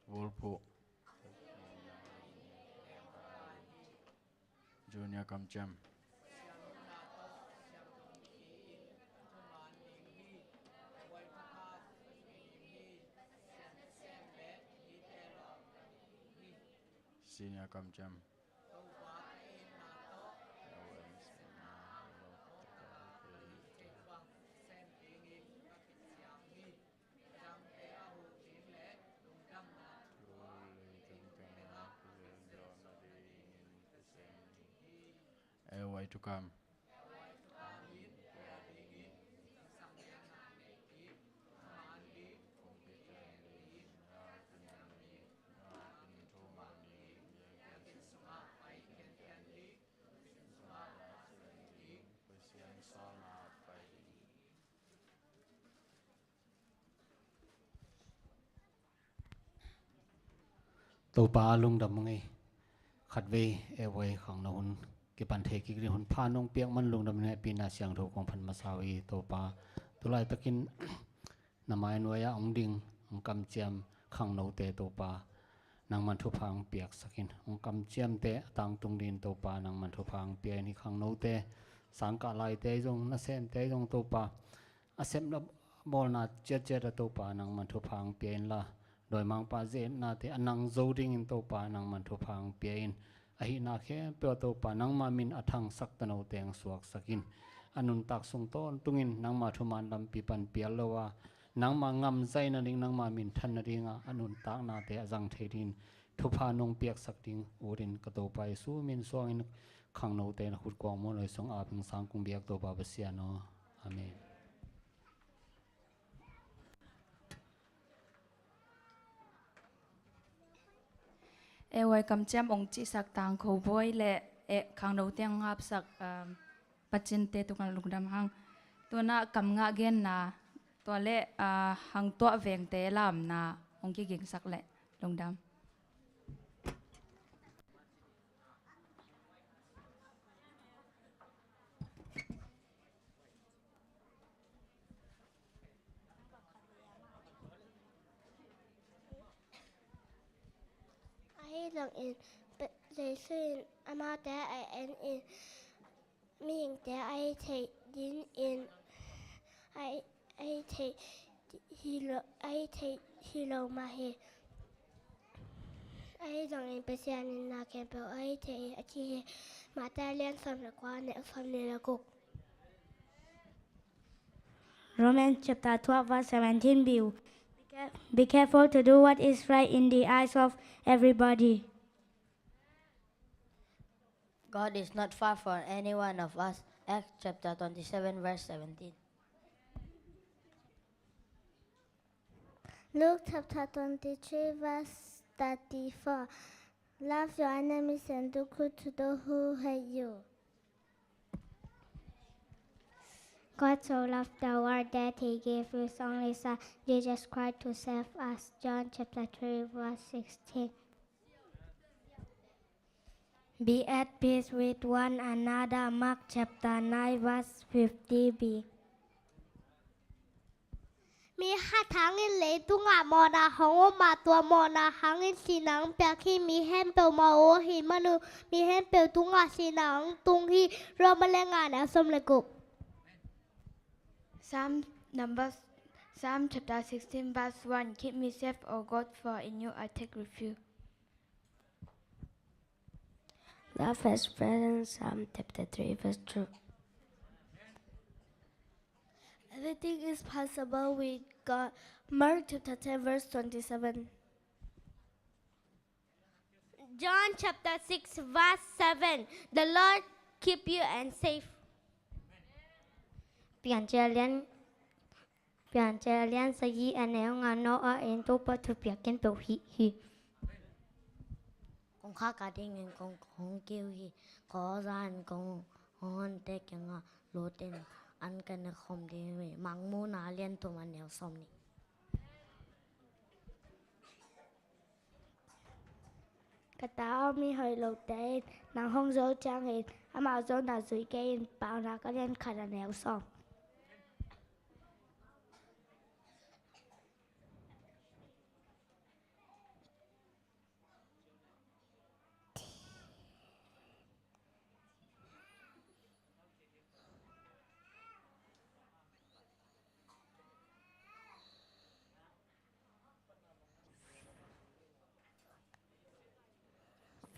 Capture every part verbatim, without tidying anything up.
Vulphuh. Junior kamciam. Senior kamciam. L Y to come. Topa lungdam ung ei. Khatvei ei khangno hun kipan thei kik ding hun pha nong piak man lungdam ung ei. Hehpihna siangtho kong phat masa uh hi Topa. Tulaitakin na mai nuai-ah hong ding hong kamciam khangnote Topa, nangman thupha hong piaksak in. Hong kamciamte a tangtung dingin Topa, nangman thupha hong pia in. Hih khangnote, sangkah laite zong, nasemte zong Topa, a sepna bawlna ciatciat ah Topa, nangman thupha hong pia inla, dawimangpa ze-etnate a nang zo dingin Topa, nangman thupha hong pia in. Ahihna khempeuh ah Topa, nangma min a thangsak tanote hong suaksak in. A nuntak sung tawntungin nangma thuman lampi pan pial lo a, nangma ngam zaina ding, nangma minthan nading a, a nuntaknate a zang thei dingin thupha nong piaksak ding utin ka Topa Jesu min suangin khangnote na khut kuang muan lo sung a pingsang kong biak Topa Pasian aw. Amen. Ei kamciam hong cihsak Tang Kho Bawi le, eh, khangnote hong hapsak, um, Pacinte tungah lungdam hang. Tuna kam ngah genna, tua le, ah, hang tuah vengte lamna hong kigingsak le lungdam. Ahi zongin Jesu in amaute a en in, mihingte a ei theih dingin a ei, a ei theih hi lo, a ei theih hi lo mah hi. Ahi zongin Pasian in na khempeuh a ei thei hi, a ci hi. Matthai lian sawm le kua, neu sawm nih le guk. Romans chapter twelve, verse seventeen b. Be care-, be careful to do what is right in the eyes of everybody. God is not far from any one of us. Acts chapter twenty-seven, verse seventeen. Luke chapter twenty-three, verse thirty-four. Love your enemies and do good to those who hate you. God so loved the world that he gave his only Son, Jesus Christ, to save us. John chapter three, verse sixteen. Be at peace with one another. Mark chapter nine, verse fifty b. Mi khat hangin leitungah mawhna hong om a, tua mawhna hangin sihna hong piak hi. Mi khempeuh mawh uh ahih man un, mi khempeuh tungah sihna hong tung hi. Roma lian nga, neu sawm le guk. Psalm, Numbers, Psalm chapter sixteen, verse one. Keep me safe, O God, for in you I take refuge. Love expression, Psalm chapter three, verse two. Everything is possible with God. Mark chapter ten, verse twenty-seven. John chapter six, verse seven. The Lord keep you and safe. Piancil lian, Piancil lian sagih, a neu nga, Noah in Topa thupiak khempeuh hih hi. Kong khak a dingin kong, kong kiu hi. Kong za in kong honte kiangah lut in an ka ne khawm ding hi. Mangmuhna lian thum, a neu sawm nih. Ka ta aw, mi hoih lote in nang hong zo ciangin amau zona zui kei in. Paunak a lian khat, a neu sawm.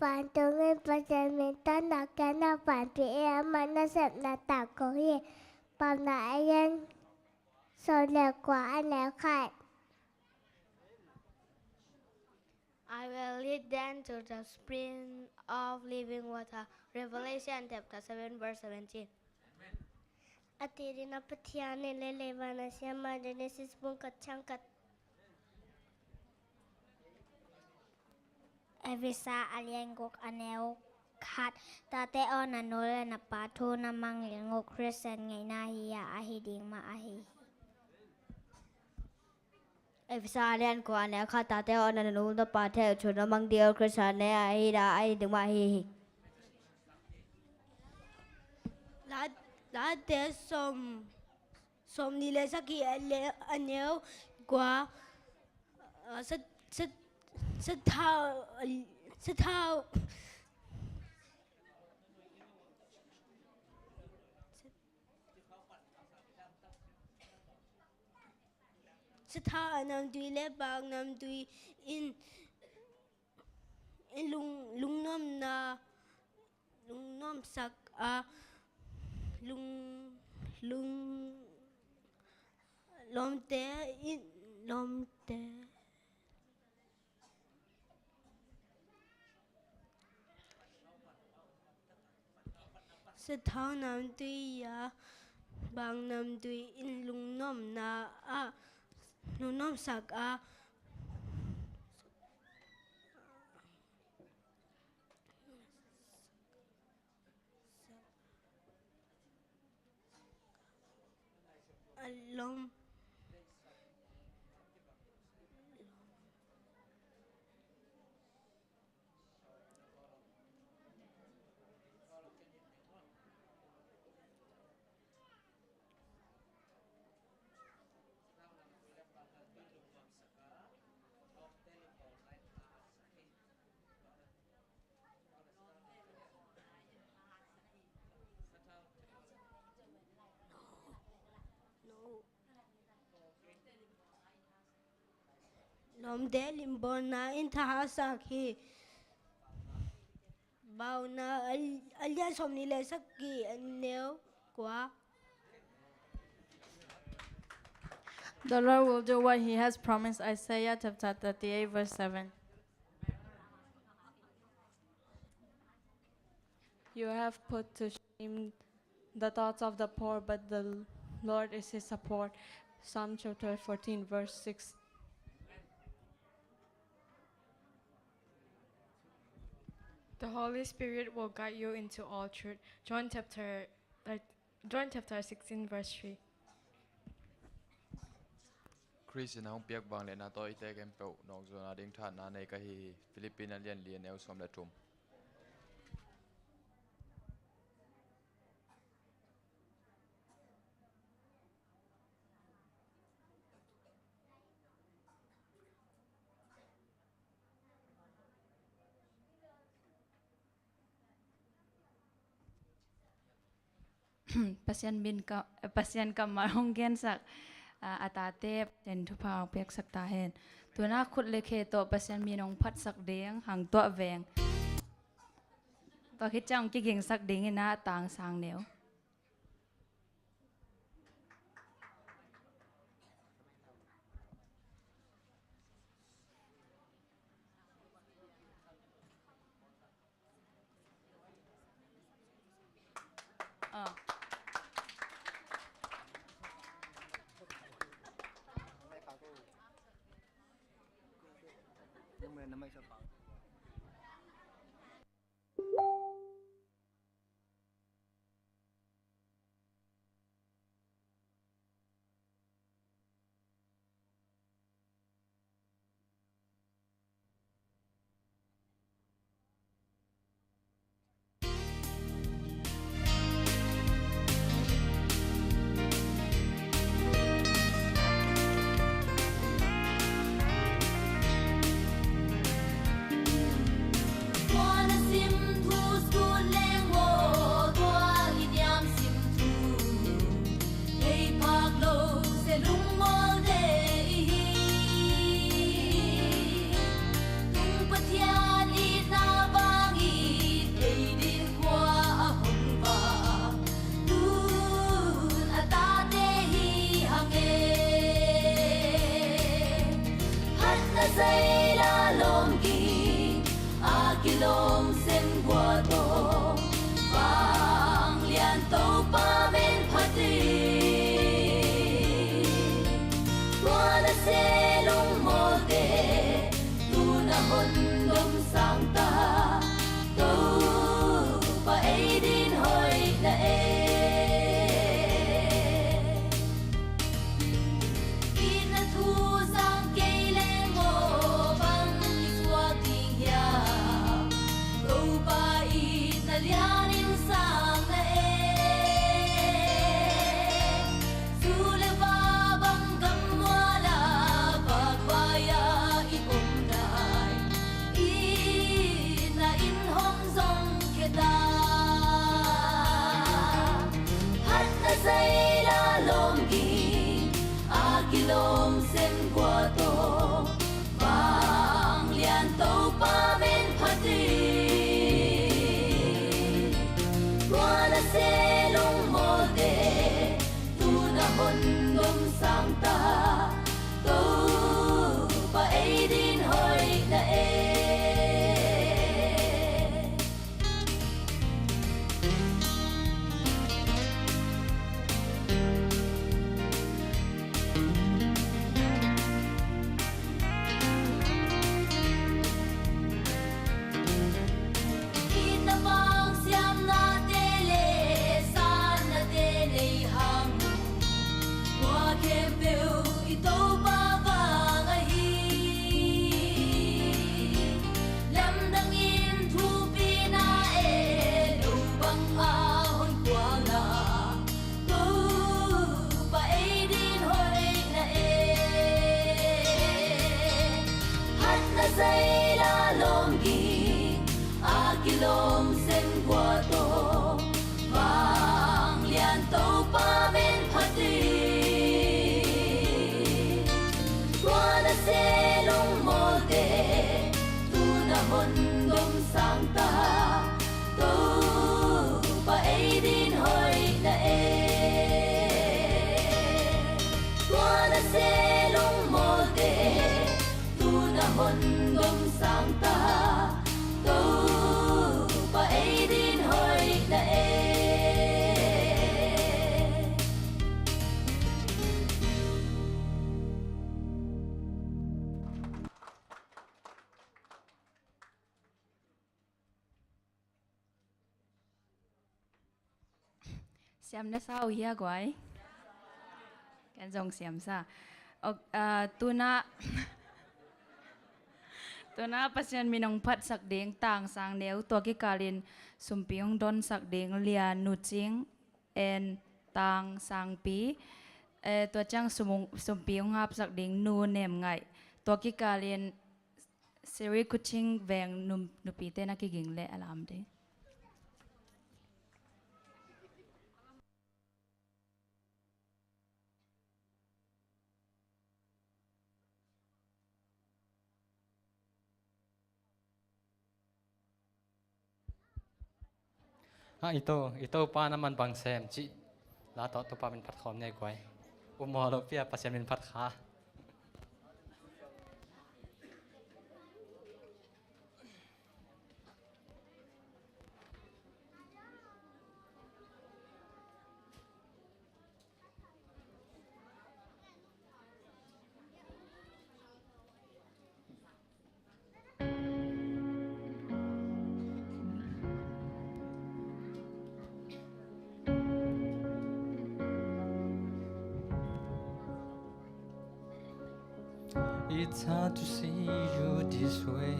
Vantung in Pasian min tawh na kiangah panpih in, amah nasepna tangko hi. Paunak a lian sawm le kua, a neu khat. I will lead them to the spring of living water. Revelation chapter seven, verse seventeen. A titna Pathian in leitung le van a siam a, Genesis bung khat, chang khat. Efesa a lian guk, a neu khat. Tate aw, na nu le na pa thu na mang ding uh Khristian ngeina hi a, ahi ding mah ahi hi. Efesa a lian kua, a neu khat. Tate aw, na nu na pate uh thu na mang ding uh Khristian ngeina hi a, ahi ding mah ahi hi. La, Late sawm, sawmnih le sagih, a le, a neu kua, a, sa, sa, sathau, a, sathau, sathau a namtui le bang namtui in, in lung, lungnuamna, lungnuamsak a, lung, lung, lawmte in, lawmte. Sathau namtui a, bang namtui in lungnuamna ah, lungnuamsak a, a lawm. Lawmte limbawlna in thahatsak hi. Paunak a, a lian sawmnih le sagih, a neu kua. The Lord will do what he has promised. Isaiah chapter thirty-eight, verse seven. You have put to shame the thoughts of the poor, but the Lord is his support. Psalm chapter fourteen, verse six. The Holy Spirit will guide you into all truth. John chapter, uh, John chapter sixteen, verse three. Khrist in a hong piak vangliatna tawh eite khempeuh nawkzaw nading thahatna nei ka hi hi. Philippi a lian li, a neu sawm le thum. Pasian min ka, Pasian kammal hong gensak, a, a tate Pasian thupha hong piaksak ta hen. Tuna khut le khe tawh Pasian min hong phatsak ding hang tuah veng. Tua khit ciang hong kigingsak ding in a, tangsang neu. Saila lawm ging a kilawm sem gua tawh, vanglian Topa men phat in. Tua na se lungmawlte tu na hon dom sang ta, Topa ei din hoih na e. Itna thu sang kei leng maw bang i suak ding hiam? Topa itna lianin sang na e. Zu le va bang gammual ah vakvai-a i om nai, itna in hong zong khia ta. Phatna zaila lawm ging a kilawm sem gua tawh, vanglian Topa men phat in. Tua na se lungmawlte tu na hon dom sang ta, Topa ei din hoih na e. Itna bang siamnate le sannate nei hang, tua khempeuh i Topa vang ahi. Lamdangin thupina e lo bang a hon kuang na, Topa ei din hoih na e. Phatna zaila lawm ging a kilawm sem gua tawh, vanglian Topa men phat in. Tua na se lungmawlte tu na hon dom sang ta, Topa ei din hoih na e. Tua na se lungmawlte tu na hon dom sang ta, Topa ei din hoih na e. Siam na sa uh hia guai? Ken zong siam sa. Ok, ah, tuna, tuna Pasian min hong phatsak ding Tang Sang Neu, tua kikalin sumpi hong donsak ding Lian Nu Cing and Tang Sang Pi. Eh, tua ciang sum-, sumpi hong hapsak ding Nu Nem Ngaih. Tua kikalin Siri Kuching Veng num-, nupite na kiging leh a lam ding. Ha, i To, i Topa na man bang sem cih la tawh Topa min phat khawm ni guai. Um maw lo pia Pasian min phat kha. It's hard to see you this way.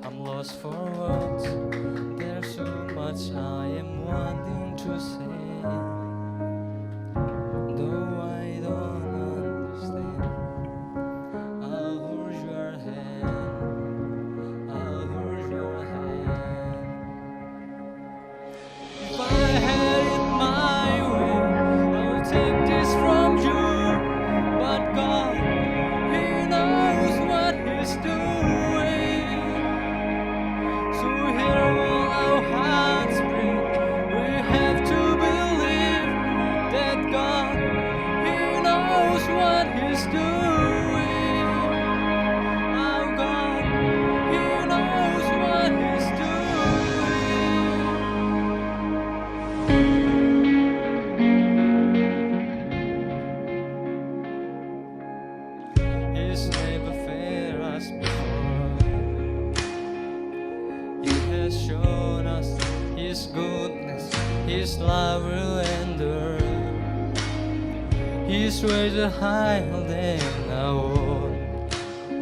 I'm lost for words. There's so much I am wanting to say. Though I don't understand, I'll hold your hand. I'll hold your hand. If I had it my way, I'll take this from you. But God, He knows what He's doing. So here all our hearts break. We have to believe. Love will endure. His ways are higher than our own.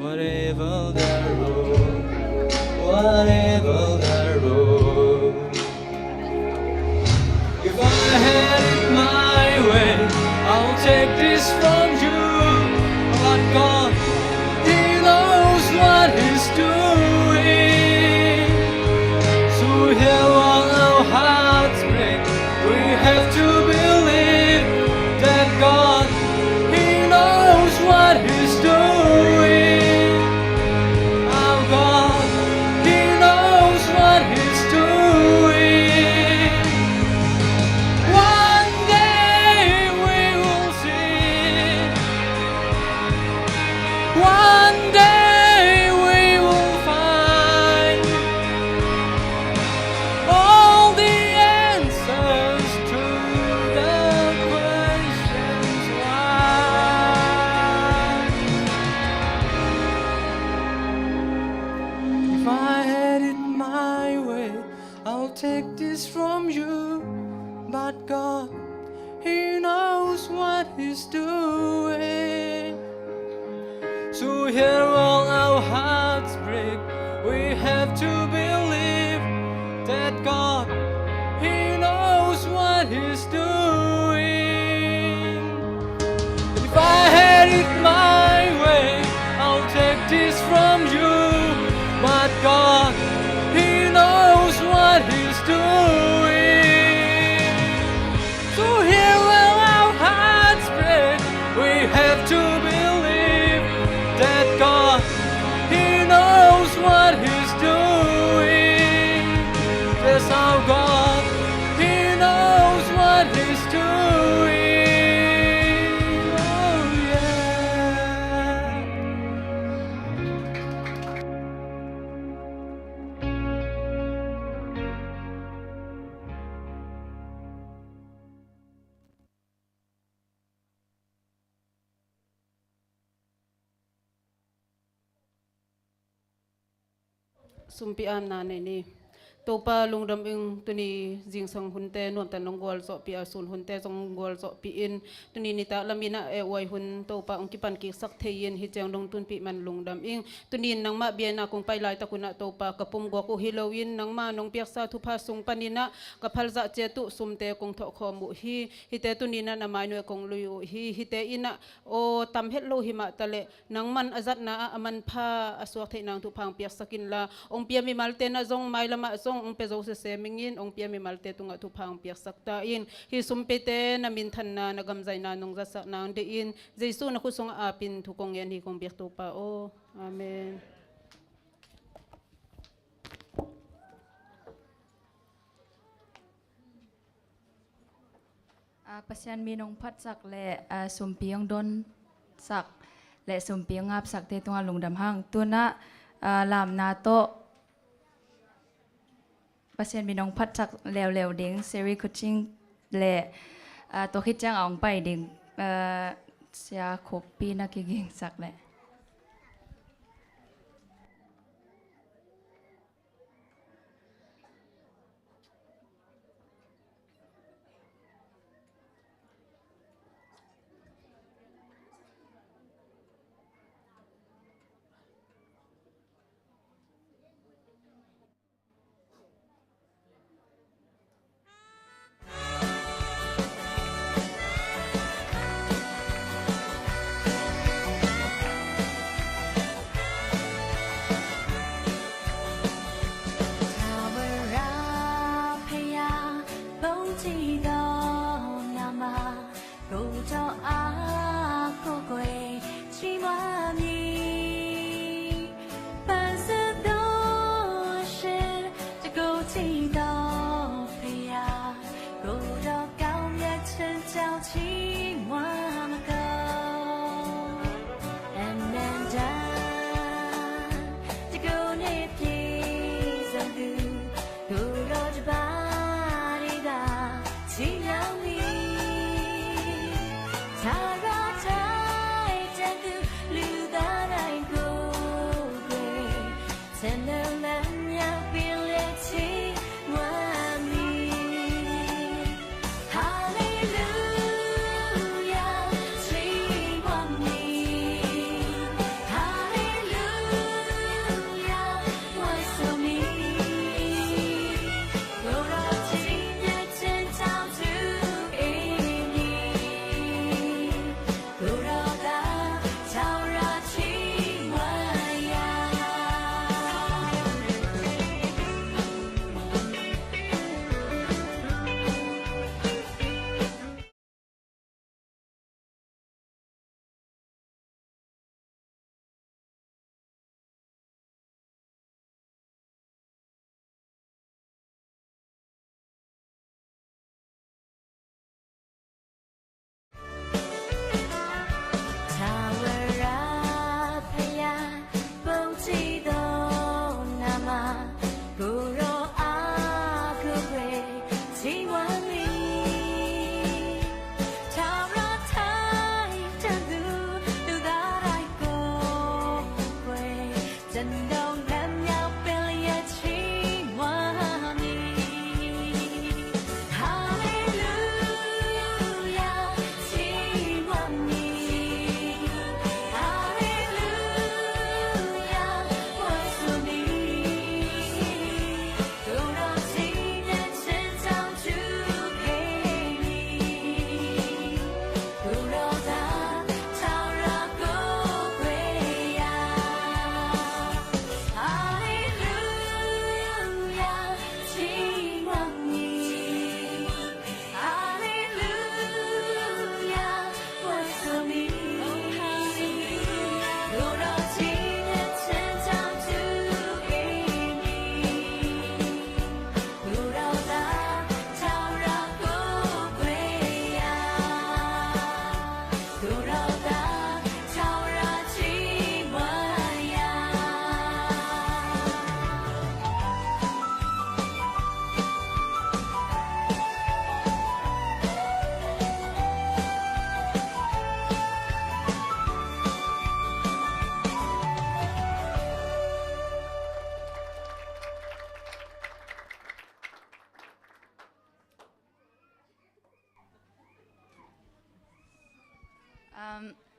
Whatever the road, whatever the road. If I had it my way, I'll take this from you. But God, He knows what He's doing. So here while our hearts break, we have to believe that God, He knows what He's doing. Our God, He knows what He's doing. One day we will see. One day we will find all the answers to the questions why. If I had it my way, I'll take this from you. But God, He knows what He's doing. So here while our hearts break, we have to believe that God, He knows what He's doing. If I had it my way, I'll take this from you. But God, He knows what He's doing. So here while our hearts break, we have to believe that God, He knows what He's doing. Yes, our God, He knows what He's doing. Oh, yeah. Sumpi amna nei ni. Topa lungdam ing, tuni zingsang hunte nuamtan nong gualzawhpih a, sun hunte zong gualzawhpih in, tuni nitak lamin ah e uai hun Topa hong kipan kiksak thei in, hi ciang dong tunpih man lungdam ing. Tuni in nangmah biakna kong pai laitak un ah Topa ka pumguak uh hi loin, nangmah nong piaksa thupha sung panin ah ka phalzah ciat uh sumte kong thawhkhawm uh hi. Hihte tuni in ah na mai nuai kong lui uh hi. Hihte in ah aw tam het lo hi mah taleh nangman a zatna ah a manpha a suak theih nang thupha hong piaksak inla, hong pia mimalte in ah zong mailam ah zong hong pia zo sese mingin hong pia mimalte tungah thupha hong piaksak ta in. Hih sumpite na minthanna, na gamzaina nong zatsak nang deih in, Jesu na khut sungah apin thu kong ngen hi kong biak Topa aw. Amen. Ah, Pasian min hong phatsak le, ah, sumpi hong donsak le sumpi hong ngapsakte tungah lungdam hang. Tu in ah, ah, lamna tawh Pasian min hong phatsak leuleu ding Seri Khuching le, ah, tua khit ciang a hong pai ding, ah, Sia Khukpi na kigingsak le.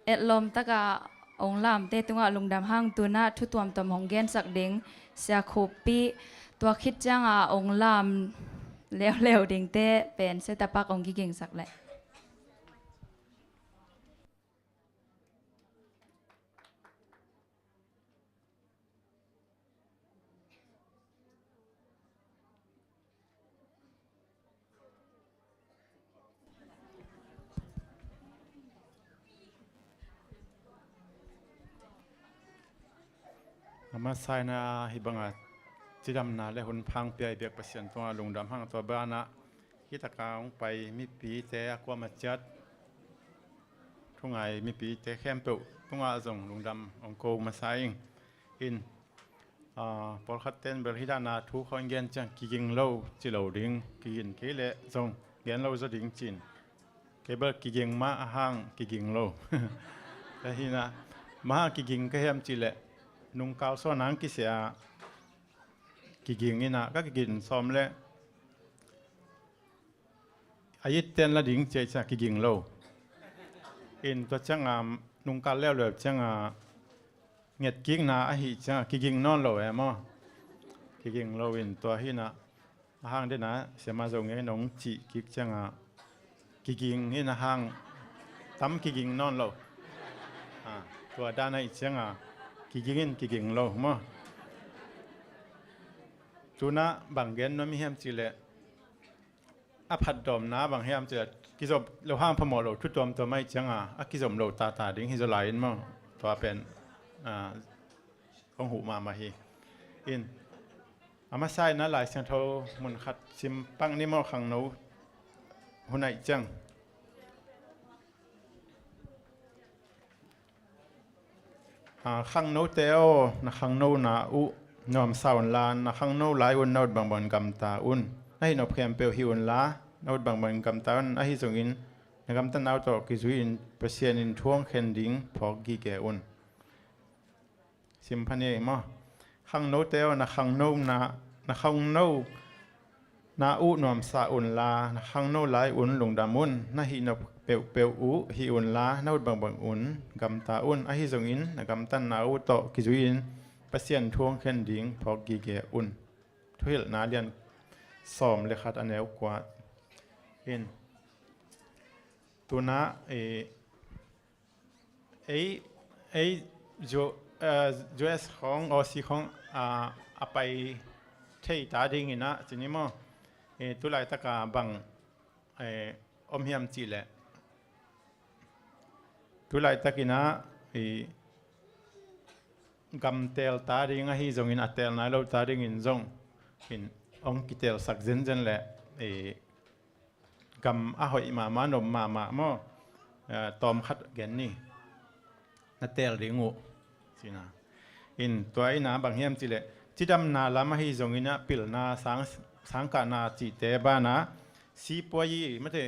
Etlawm taka ong lamte tungah lungdam hang. Tunah thu tuamtuam hong gensak ding Sia Khup Pi, tua khit cianga ong lam leuleu dingte pen Sia Tapak ong kigingsak leh. A masa-in ah hih banga cidamna le hun pha hong pia i biak Pasian tungah lungdam hang. Tua banah hih taka hong pai mipite a kuamah ciat thungai mipite khempeuh tungah zong lungdam hong ko masa ing. In, ah, pawlkhatte in bel hih dana thu khawng gen ciang kiging lo ci lo ding, kiging kei leh zong gen lo zaw ding ci-in. Kei bel kiging mah a hang kiging lo. Ka hi-in ah, mah hang kiging ka hiam cih leh nungkal sawn nang kisia kiging in ah, ka kiging sawm leh a it ten la ding ci-a ciang kiging lo. In tua cianga nungkal leuleu cianga ngetkikna ahih cianga kiging nawn lo e maw? Kiging lo in tua hi-in ah, a hang dena siama zo ngei nong cih kik cianga kiging in a hang tam kiging nawn lo. Ah, tua dan ahih cianga kiging in kiging lo maw? Tunah bang gen nuam i hiam cih leh a phatdawmna bang hiam cih leh kizom lo hang phamawh lo thu tuamtuam ahih cianga a kizom lo tata ding hi zaw lai in maw? Tua pen, ah, kong huh mahmah hi. In, a masa-in ah Lai Siangtho mun khat sim pak ni maw, khangno hun ahih ciang. Ah, khangnote aw, na khangnona uh nuamsa unla, na khangno lai un na ut bangbang gamta un. Na hih nop khempeuh hih unla, na ut bangbang gamta un. Ahi zongin na gamtatna uh tawh kizui-in Pasian in thu hong khen ding phawk gige un. Sim pha ni ei maw? Khangnote aw, na khangnona, na khangno na uh nuamsa unla, na khangno lai un lungdam un. Na hih nop peuhpeuh uh hih unla, na ut bangbang un gamta un. Ahi zongin na gamtatna uh tawh kizui-in Pasian thu hong khen ding phawk gige un. Thuhilhna lian sawm le khat, a neu kua. In, tunah, eh, ei, ei, U-, eh, U S khawng, Aussie khawng, ah, a pai thei ta dingin ah ci ni maw? Eh, tulaitaka bang, eh, om hiam cih leh, tulaitakin ah, eh, gam teel ta ding ahi zongin, a teel nai lo ta dingin zong in hong kiteelsak zenzen leh, eh, gam a hoih mahmah, nop mahmah maw? Eh, tawm khat gen ni. Na teel ding uh, ci-in ah. In, tua in ah bang hiam cih leh cidamna lam ahi zongin ah pilna, sang, sangkahna cihte banah sipuayi mate,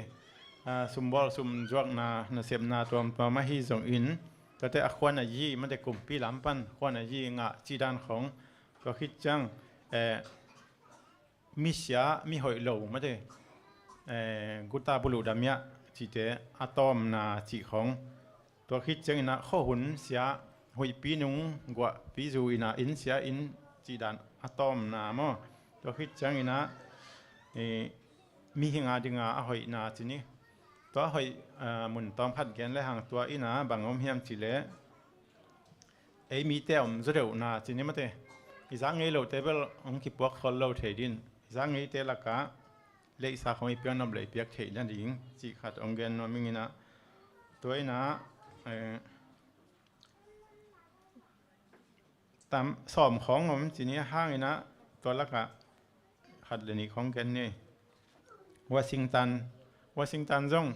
ah, sumbawl sumzuakna, nasepna tuamtuam ahi zongin, tuate a khuanayi mate, kumpi lam pan khuanayi ngah cih dan khawng, tua khit ciang, eh, misia, mihoih lo mate, eh, guta buluh damiah cihte a tawmna cih khawng. Tua khit ciangin ah khuahun sia, huihpi nung guahpi zu in ah, inn sia inn cih dan a tawmna maw? Tua khit ciangin ah, eh, mihing a dinga a hoihna ci ni. Tua a hoih, ah, mun tawm khat gen lehang, tua in ah bang om hiam cih leh, ei mite om zaw deuhna ci ni mate. I zak ngei lote bel hong kipuak khol lo thei din. I zak ngeite lakah leisa khawng i piak nop leh i piak theih nading cih khat hong gen nuam ing in ah. Tua in ah, eh, tam, sawm khawng om ci ni, a hang in ah tua lakah khat le nih khawng gen ni. Washington, Washington zong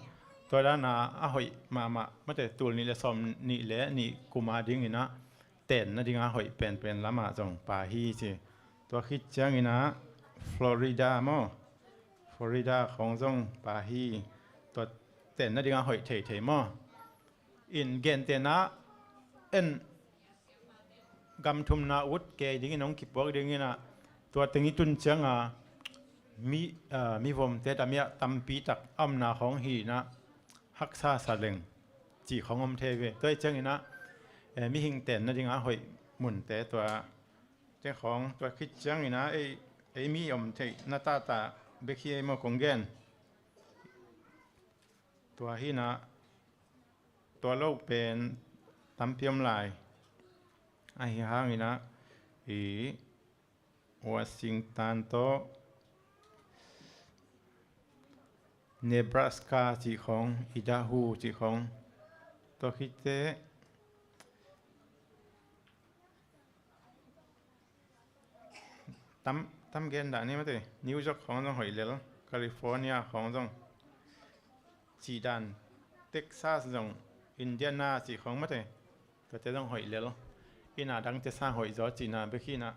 tua dana a hoih mahmah mate, tul nih le sawm nih le nih kum a dingin ah teen nadinga hoih penpen lamah zong pa hi ci. Tua khit ciangin ah Florida maw? Florida khawng zong pa hi. Tua teen nadinga hoih theithei maw? In gentehna en, gam thumna ut kei dingin hong kipuak dingin ah, tua teng i tun cianga mi, ah, mivomte damiah tampi tak a omna khawng hi in ah, haksa sa leng. cih khong om thei ve. Tua hi ciangin ah, eh, mihing tenna dingah hoih munte tua te khong, tua khit ciangin ah ei, ei mi om theihna tata bek hi ei maw kong gen. Tua hi nah, tua lo pen tampi om lai. Ahi hangin ah, i Washington tawh Nebraska cih khong, Idaho cih khong, tua khit teh tam, tam gen dah ni mate, New York khong zong hoih lel, California khong zong, cih dan, Texas zong, Indiana cih khong mate, tuate zong hoih lel. Inn a dangte sang hoih zaw cihna bek hi nah.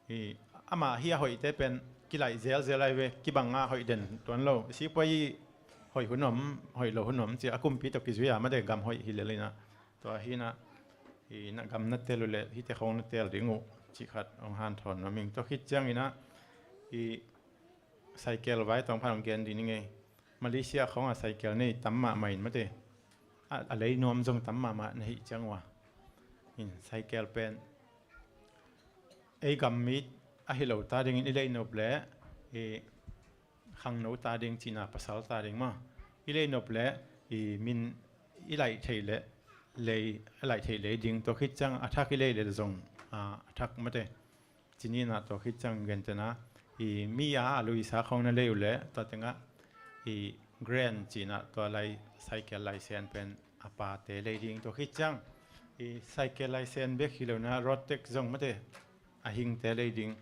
I, amah hi a hoihte pen kilaih zelzel ai ve, kibang a hoih den tuan lo. Sipuai i hoih hun om, hoih lo hun om ci a kumpi tawh kizui a mate gam hoih hi lel hi nah. Tua hi nah, i, na gam na tel uh leh hihte khong na tel ding uh cih khat hong hanthawn nuam ing. Tua khit ciangin ah, i, cycle vai tawng phan hong gen ding ning ei. Malaysia khong a cycle nei tam mahmah in mate. A, a lei nuam zong tam mahmah na hih ciang uh a. In cycle pen ei gam mi ahi lo ta dingin i lei nop leh, i, khangno ta ding cihna, pasal ta ding maw. I lei nop leh, i, min i laih theih leh lei, a laih theih lei ding, tua khit ciang a thak i lei leh zong, a, a thak mate. Ci ni nah, tua khit ciang gentehna, i, mi a, a luisa khong na lei uh leh tua tengah, i, grant cih nah, tua lai, cycle license pen a pate lei ding. Tua khit ciang, i, cycle license bek hi lo nah, road tax zong mate, a hingte lei ding.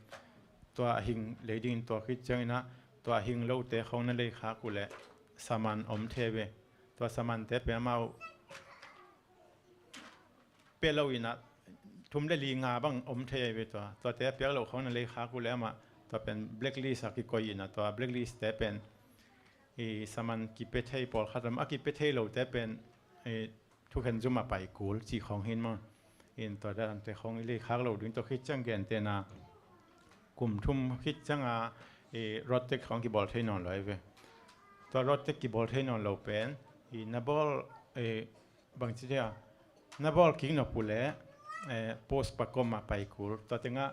Tua a hing lei ding, tua khit ciangin ah tua a hing lote khong na lei khak uh leh saman om thei ve. Tua samante pen amau pia lo in ah thum le li nga bang om thei ve tua. Tuate a piak loh khong na lei khak uh leh amah tua pen blacklist a kikoih in ah, tua blacklist te pen, i, saman kipia thei pawlkhat om, a kipia thei lote pen, i, thukhen zum a pai kul cih khong hi in maw. In tua dante khong i lei khak lo ding. Tua khit ciang gentehna, kum thum khit ciang a, i, road tax khong kibawl thei nawn lo ai ve. Tua road tax kibawl thei nawn lo pen, i, na bawl, i, bangci dia, na bawl kik nop uh leh, eh, post pakom a pai kul. Tua tengah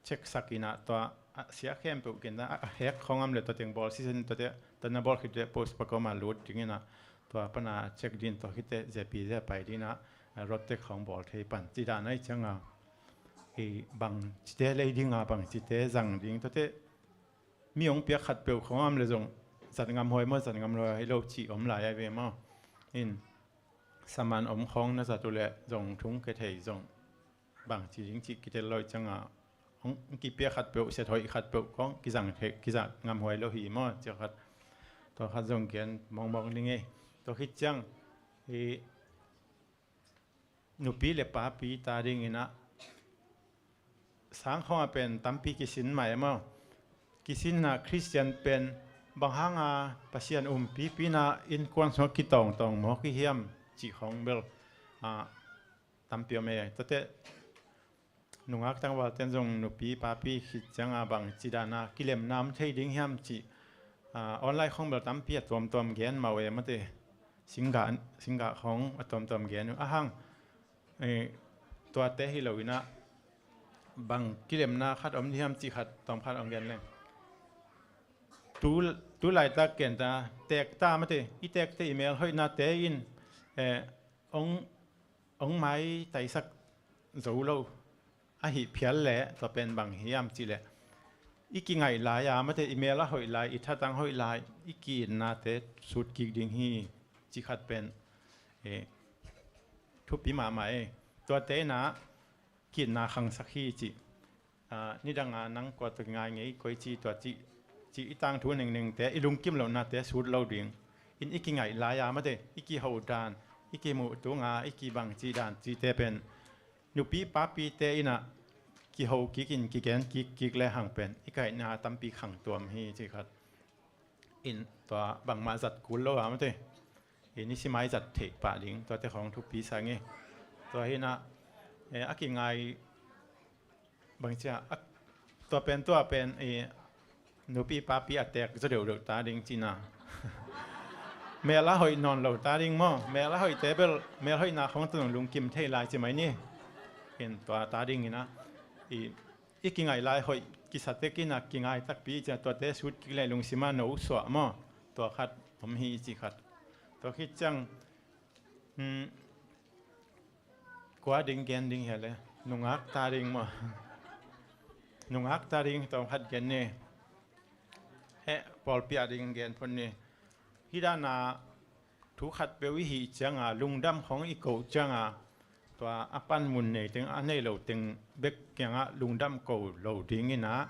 check sak in ah tua, a, sia khempeuh ken a, a hek khong am leh tua teng bawl sisen tua teh, tua na bawl khit teh post pakom a lut ding in ah tua pan a check ding, tua khit teh zepi ze pai ding in ah, a, road tax khong bawl thei pan. Ci dan ahi ciang a, i, bangcite lei ding a, bangcite zang ding, tua teh mi hong piak khatpeuh khong am leh zong zat ngam huai maw, zat ngam huai lo cih om lai ai ve maw. In saman om khong na zat uh leh zong thung kia thei, zong bangci ding cih kitel lo ciang a, hong kipia khatpeuh, set hoih khatpeuh khong kizang thei, kizang ngam huai lo hi maw, cia khat. Tua khat zong gen mawngmawng ning ei. Tua khit ciang, i, nupi le papi ta ding in ah, sang khong a pen tampi kisin mah e maw. Kisin in ah Khristian pen bang hang a Pasian umpipi in ah innkuan sungah kitawngtawng mawk i hiam cih khong bel, a, tampi om e. Tua teh nungak tangvalte in zong nupi papi khit ciang a bangci dan a kilemna om thei ding hiam cih, a, online khong bel tampi a tuamtuam gen mah uh e mate. Singgah, singgah khong a tuamtuam gen uh. A hang, e, tuate hi lo in ah bang kilemna khat om ding hiam cih khat tawm khat hong gen leng. Tu, tu laitak ken ta, teek ta mate, i teekte i mel hoihnate in, e, hong, hong maitaisak zo lo ahih phial leh tua pen bang hiam cih leh, i kingaih lai a mate, i mel a hoih lai, i thatang hoih lai, i ki-itnate sut kik ding hi cih khat pen, e, thupi mahmah e. Tuate in ah ki-itna khangsak hi cih. A, nidang a nang kua tawh kingai ngei, koi ci tua cih, cih i tangthu nengnengte, i lungkim lohnate sut lo ding. In i kingaih lai a mate, i kiho dan, i kimuh tung a, i kibang cih dan cihte pen nupi papite in ah kiho kik in kigen kik, kik le hang pen i kaihna tampi khang tuam hi cih khat. In tua bangmah zat kul lo a mate, i nisim a i zat theih pah ding, tuate khong thupi sa ing e. Tua hi in ah, e, a kingai bangci a, a, tua pen, tua pen, i nupi papi a teek zaw deuhdeuh ta ding cihna. Mel a hoih nawn lo ta ding maw? Mel a hoihte bel mel hoihna khawng tawh lungkim thei lai ci mai ni. In tua ta ding in ah, i, i kingaih lai hoih kisa tek in ah, kingai takpi i ci a, tuate sut kik leh lungsim ah no suah maw? Tua khat om hi i ci khat. Tua khit ciang, hmm, kua ding gen ding hia le? Nungak ta ding maw? Nungak ta ding tawm khat gen ni. Heh, pawlpi a ding gen phot ni. Hih dan a thu khat peuh i hih ciang a, lungdam khawng i koh ciang a, tua a panmun nei teng, a nei lo teng bek kiangah lungdam ko lo ding in ah,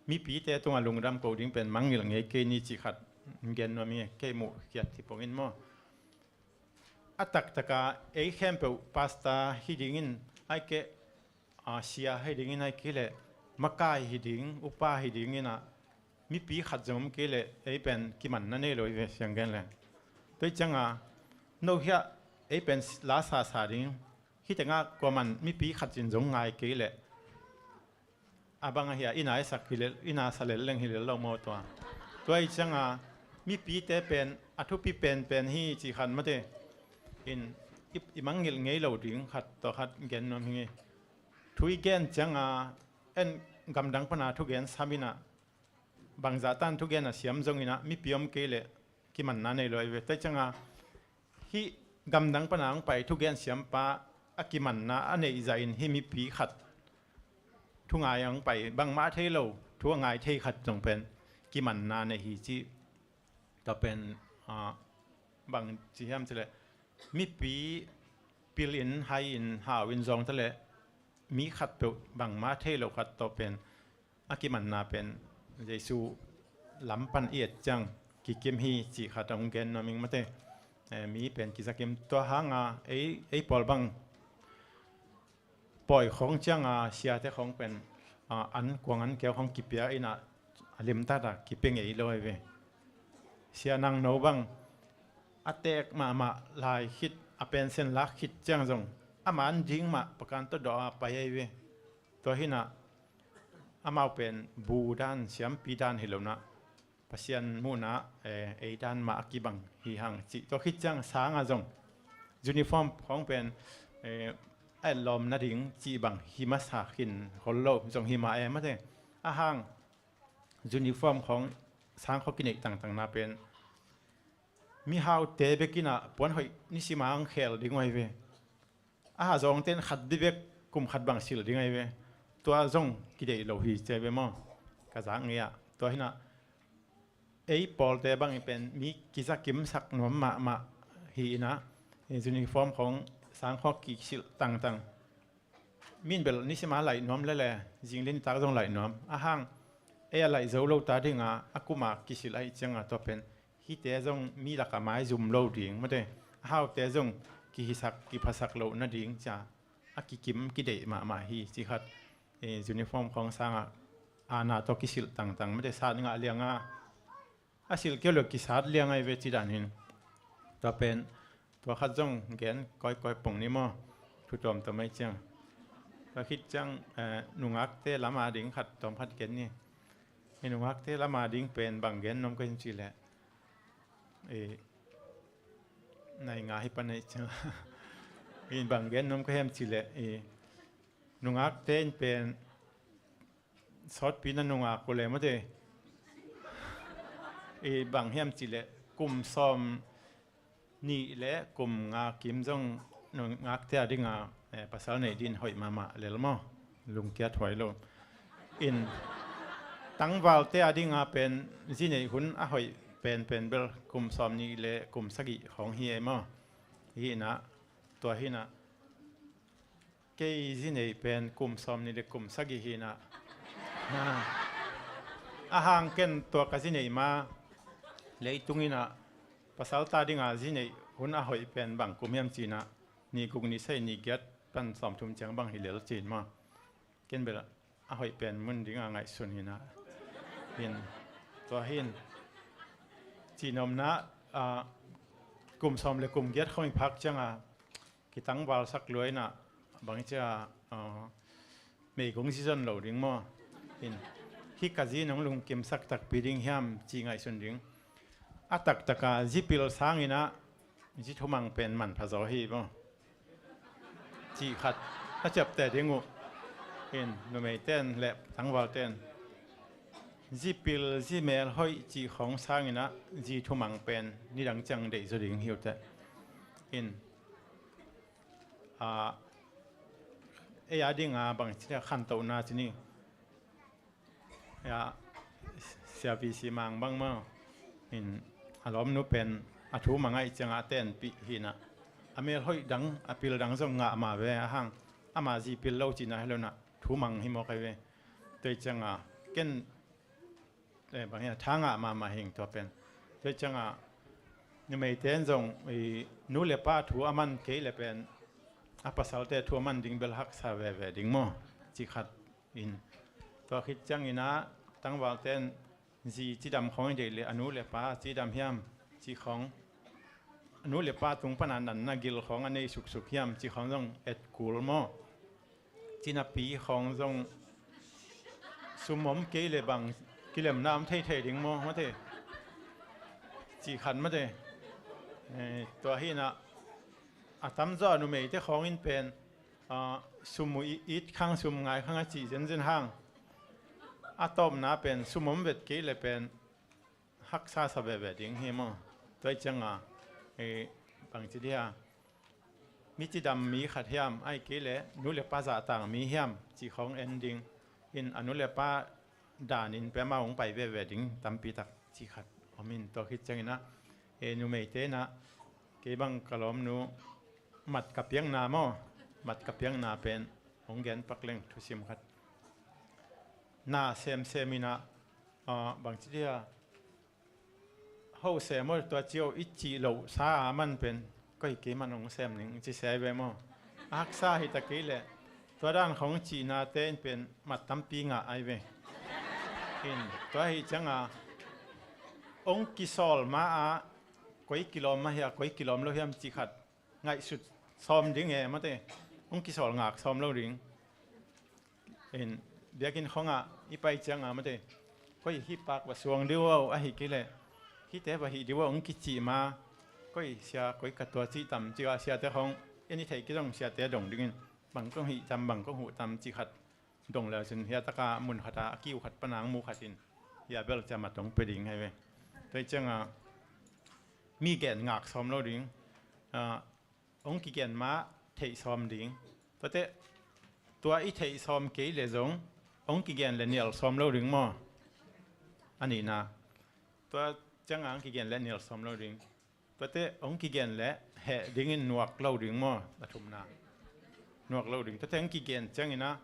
mipite tungah lungdam ko ding pen mangngilh ngei kei ni ci khat gen nuam hi, kei muh khiat hi pong in maw? A taktak a ei khempeuh pastor hi ding in, ahih kei leh, a, sia hi ding in, ahih kei leh makai hi ding, upa hi ding in ah, mipi khat zong om kei leh ei pen kimanna nei lo hi ve, siang gen leh. Tua hi ciang a, no hiah ei pen la sasa ding, hih teng ah kuaman mipi khat in zong ngai kei leh, a bang ahi a, i na i sak hi lel, i na sa lel leng hi lel lo maw tua. Tua hi ciang a, mipite pen a thupi penpen hi ci khat mate. In, i, i mangngilh ngei lo ding khat, tua khat gen nuam hi. Thu i gen ciang a, en gamdang pan a thugen sam in ah, bangzah tan thugen a siam zong in ah, mipi om kei leh kimanna nei lo hi ve. Tua hi ciang a, hih gamdang pan a hong pai thugen siampa a kimanna a neih zah in hih mipi khat thu ngai a hong pai, bangmah thei lo, thu a ngai thei khat zong pen kimanna nei hi ci. Tua pen, ah, bang ci hiam ci leh, mipi pil in, hai in, hau in zawng ta leh, mi khat peuh bangmah thei lo khat tawh pen a kimanna pen Jesu lam pan i et ciang kikim hi ci khat hong gen nuam ing mate. Eh, mi pen kizakim, tua hang a ei, ei pawl bang pawi khawng ciang a siate khawng pen, a, an kuang an keu khawng kipia in ah, a limtat a kipia ngei lo hi ve. Sia Nang No bang a teek mahmah lai khit, a pension lak khit ciang zong a man ding mah pakan tawh dawh a pai ahi ve. Tua hi in ah, amau pen bu dan, siampi dan hi lo in ah, Pasian muhna, eh, ei dan mah a kibang hi hang cih. Tua khit ciang sang a zong uniform khawng pen, eh, a etlawm nading cih bang hi masa khin khol lo zong hi mah e mate. A hang uniform khawng sang khawng kineih tangtangna pen mihaute bek in ah puan hoih nisim a hong khel ding uh ahi ve. A hah zawngte in khat ding bek kum khat bang silh ding ahi ve. Tua zong kideih lo hi ci ahi ve maw? Ka zak ngei ah. Tua hi in ah ei pawlte bang i pen mi kizakimsak nuam mahmah hi in ah, uniform khawng sang khawng kisilh tangtang. Min bel nisim a laih nuam lel e, zing le nitak zong laih nuam. A hang ei a laih zo lo ta ding a, a kum a kisilh ahih ciang a, tua pen hihte zong mi lak a maizum lo ding mate, a haute zong kihisak, kiphasak loh nading ci a, a kikim kideih mahmah hi ci khat. Eh, uniform khawng sang a, ana tawh kisilh tangtang mate, sat ngah liang a, a silh keu lo kisat liang ahi ve ci dan hi in. Tua pen, tua khat zong gen kawikawi pong ni maw? Thu tuamtuam ahih ciang. Tua khit ciang, eh, nungakte lam a ding khat, tawm khat gen ni. Eh, nungakte lam a ding pen bang gen nuam ka hiam cih leh, eh, nai nga hi pan ahih ciang, eh, bang gen nuam ka hiam cih leh, eh, nungakte in pen sawtpi na nungak uh leh mate, i bang hiam cih leh kum sawm nih le kum nga kim zong nungakte a ding a, eh, pasal neih ding hoih mahmah lel maw? Lungkiat huai lo. In, tangvalte a ding a pen zi neih hun a hoih penpen bel kum sawm nih le kum sagih khawng hi e maw? Hi in ah, tua hi in ah, kei zi neih pen kum sawm nih le kum sagih hi in ah. A hang ken tua ka zi neih ma, leitung in ah pasal ta ding a zi neih hun a hoih pen bang kum hiam cih in ah, nih guk, nih sagih, nih giat pan sawmthum ciang bang hi lel ci in maw? Ken bel a hoih pen mun ding a ngaihsun hi in ah. Hin, tua hin, cih nuam in ah, ah, kum sawm le kum giat khawng i phak ciang a, kitangvalsak lua in ah, bang ci a, ah, meigong zi zon lo ding maw? Hin, hih ka zi in hong lungkimsak takpi ding hiam cih ngaihsun ding. a taktaka zi pil sangin ah zi thumang pen manpha zaw hi maw, cih khat a ciapteh ding uh. In, numeite in le tangvalte in zi pil, zi mel hoih cih khawng sangin ah zi thumang pen nidang ciang deih zaw ding hi uh teh. In, a, ei a dinga bangci a khantohna ci ni. Ya, Sia V C Mang bang maw, in, a lawmnu pen a thumang ahih ciangah a tenpih hi nah. A mel hoih dang, a pil dang zong ngah mah ve, a hang ama zi pil lo cihna hi lo nah, thumang hi mawk ahi ve. Tua ahih ciangah ken, eh, bang hiam, tha ngah mahmah hing tua pen. Tua ahih ciangah numeite in zong, i, nu le pa thu a man kei le pen a pasalte thu a man ding bel haksa veve ding maw, cih khat. In, tua khit ciangin ah tangvalte in zi cidam khawng i deih leh a nu le pa cidam hiam cih khawng, a nu le pa tung pana natna gil khawng a nei suksuk hiam cih khawng zong et kul maw. Cinapi khawng zong sum om kei le bang kilemna om theithei ding maw, mate, cih khat mate. Eh, tua hi nah, a tamzaw a numeite khawng in pen, ah, sum uh i-, it khang, sum ngai khang a cih zenzen hang, a tawpna pen sum om vet kei le pen haksa sa veve ding hi maw. Tua ahih ciangah, eh, bangci dia, mi cidam mi khat hiam, ahih kei le nu le pa zahtak mi hiam cih khawng en ding. In, a nu le pa danin pia mah hong pai veve ding tampi tak cih khat om in, tua khit ciangin ah, eh, numeite in ah, kei bang ka lawmnu mat ka piakna maw, mat ka piakna pen hong gen pak leng, thusim khat. Na semsem in ah, ah, bangci dia, ho sem aw, tua ci aw i cih loh sa a man pen, koi, kei man hong sem ning ci sia hi ve maw. A haksa hi ta kei leh tua dan khawng cihnate in pen mat tampi ngah ahi ve. In, tua ahih ciangah hong kisawl ma-ah koi kilawm mah hiam, koi kilawm lo hiam cih khat ngaihsut sawm ding e, mate. Hong kisawl ngak sawm lo ding. In, biakinn khawngah i pai ciangah, mate, koi, hih pak va suang dih uh aw, ahih kei leh hihte va hih dih uh aw, hong kicih ma, koi, sia, koi ka tua cih tam, cih a siate khawng en i theih kei zong siate dong dingin, bang kong hih tam, bang kong huh tam cih khat dong le cin, hiah taka mun khata a kiu khat pana hong mu khat in, hiah bel ciah mat hong pia ding ahi ve. Tua ahih ciangah mi gen ngak sawm lo ding. Ah, hong kigen ma theih sawm ding. Tuate, tua i theih sawm kei le zong hong kigen le nial sawm lo ding maw. A nihna, tua ciangah hong kigen le nial sawm lo ding. Tuate hong kigen le heh dingin nuak lo ding maw. A thumna, nuak lo ding. Tuate hong kigen ciangin ah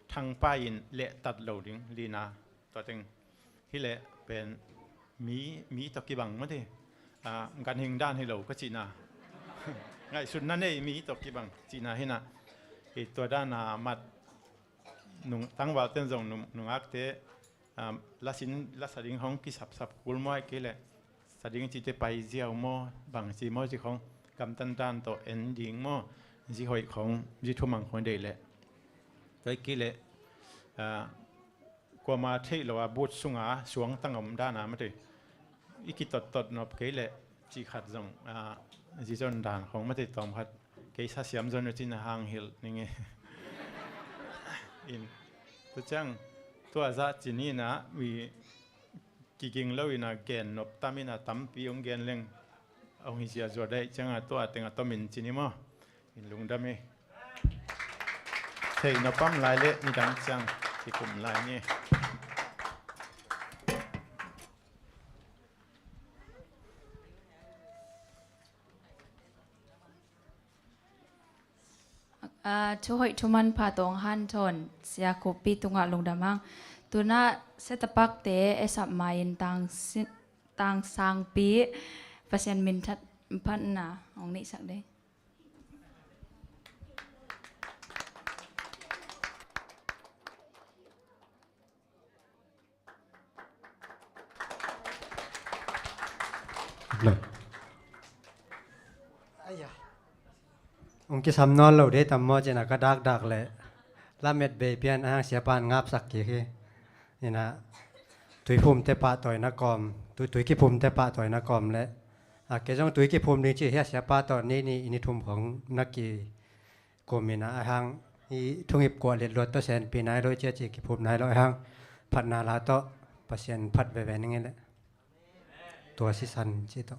thangpai in lehtat lo ding. Lina, tua teng hi leh pen mi, mi tawh kibang mate. Ah, ganhing dan hi lo ka cihna. Ngaihsutna nei mi tawh kibang cihna hi nah. Hi tua dana mat nung, tangvalte in zong nung, nungakte, ah, lasin, lasa ding hong kisapsap kul maw, ahih kei leh sa ding cihte pai ziau maw, bangci maw cih khawng gamtan dan tawh en ding maw. Zi hoih khawng, zi thumang khawng deih leh. Tua ahih kei leh, ah, kuama theih lo a but sunga suangtang om dana, mate, i kitottot nop kei leh cih khat zong, ah, zi zon dan khawng, mate, tawm khat kei sa siam zon uh cin a hang hilh ning e. In, tua ciang, tua zah ci ni nah, mi kiging lo in ah gen nop tam in ah tampi hong gen leng hong hi ziahziah dai ciangah tua teng a tomin ci ni maw. In, lungdam hi. Theih nop om lai leh nidang ciang kikum lai ni. Ah, thu hoih thu manpha tawh hong hanthawn Sia Khup Pi tungah lungdam hang. Tu-in ah Sia Tapak te e sap ma-in tang si-, tang sangpi Pasian min tha phatna hong neihsak ding. Aya. Hong kisam nawn lo dei tam maw, ci-in ah ka dakdak leh lamet bei pian a hang siapa in ngapsak kik hi. In ah, tuiphumte pahtawina kawm, tui, tui kiphumte pahtawina kawm le, a, kei zong tui kiphum ding ci hi a, siapa tawh ni ni i ni thum khong na kikum in a, a hang i thungip kuah liatluat tawh senpi nai lo i cia ci kiphum nai lo a hang phatna la tawh Pasian phat veve ning i le. Tua sisan ci tawh.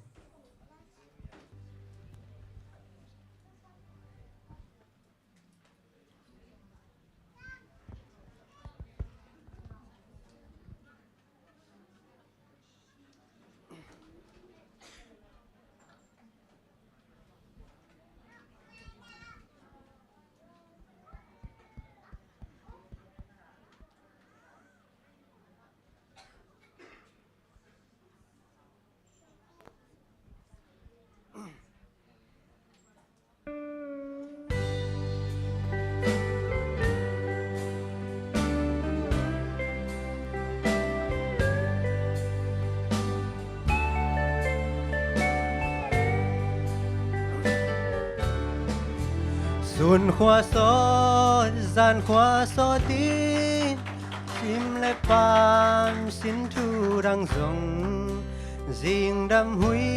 Sun khua sawt, zan khua sawt in, sim le pam sin thu dang zong, zingdam hui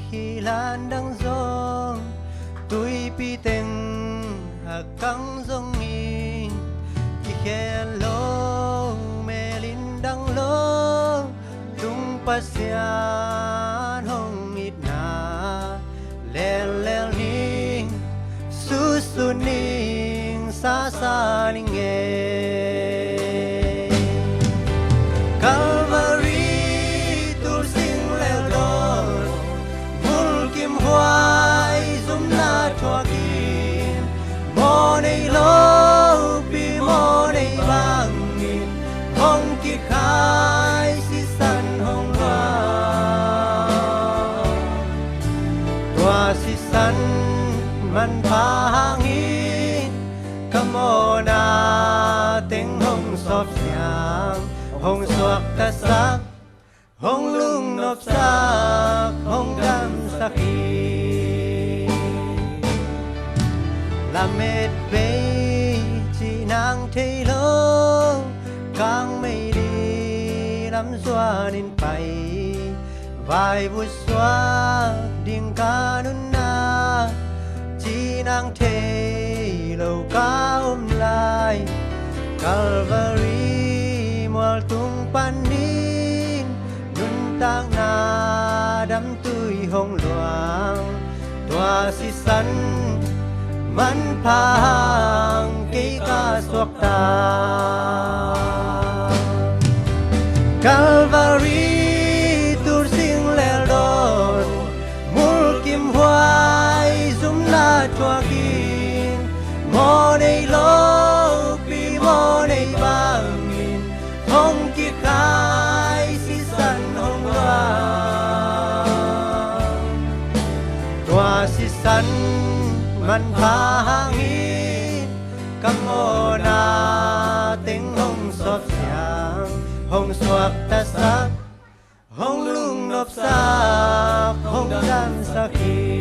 hi lan dang zong, tuipi teng a kang zong in, kikhel lo, mel in dang lo, tung Pasian hong itna, lel lel ning, susu ning, sasa ning e. Calvary tul sing lel dawn, mulkim huai zumna thuakin, maw nei lopi maw nei bangin, hong kikhai sisan hong luang. Tua sisan manpha hangin ka mawhna teng hong sawp siang, hong suaktasak, hong lungnopsak, hong damsak hi. Lamet bei cih nang thei lo, kang meili lam zuanin pai, vaivut suak ding ka nunna, cih nang thei lo ka om lai. Calvary mualtung panin, nuntakna damtui hong luang, tua sisan manpha hang kei ka suakta. Calvary tul sing lel dawn, mulkim huai zumna thuakin, maw nei lopi maw nei bangin, hong kikhai sisan hong luang. Tua sisan manpha hangin, ka mawhna teng hong sawp siang, hong suaktasak, hong lungnopsak, hong damsak hi.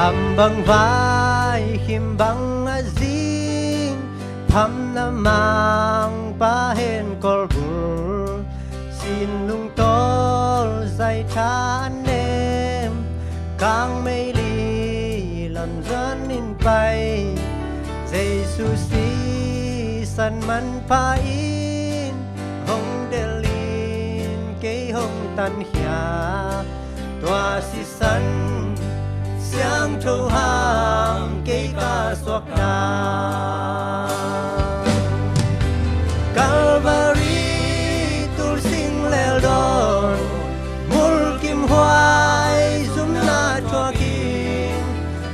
Ham bang vai, him bang a zing, phamna mangpa hen kolbul, sin lungtawl zai tha nem, kang meili lam zuanin pai, Jesu sisan manpha in, hong delhin kei hong tankhia, tua sisan siangtho hang kei ka suakta. Calvary tul sing lel dawn, mulkim huai zumna thuakin,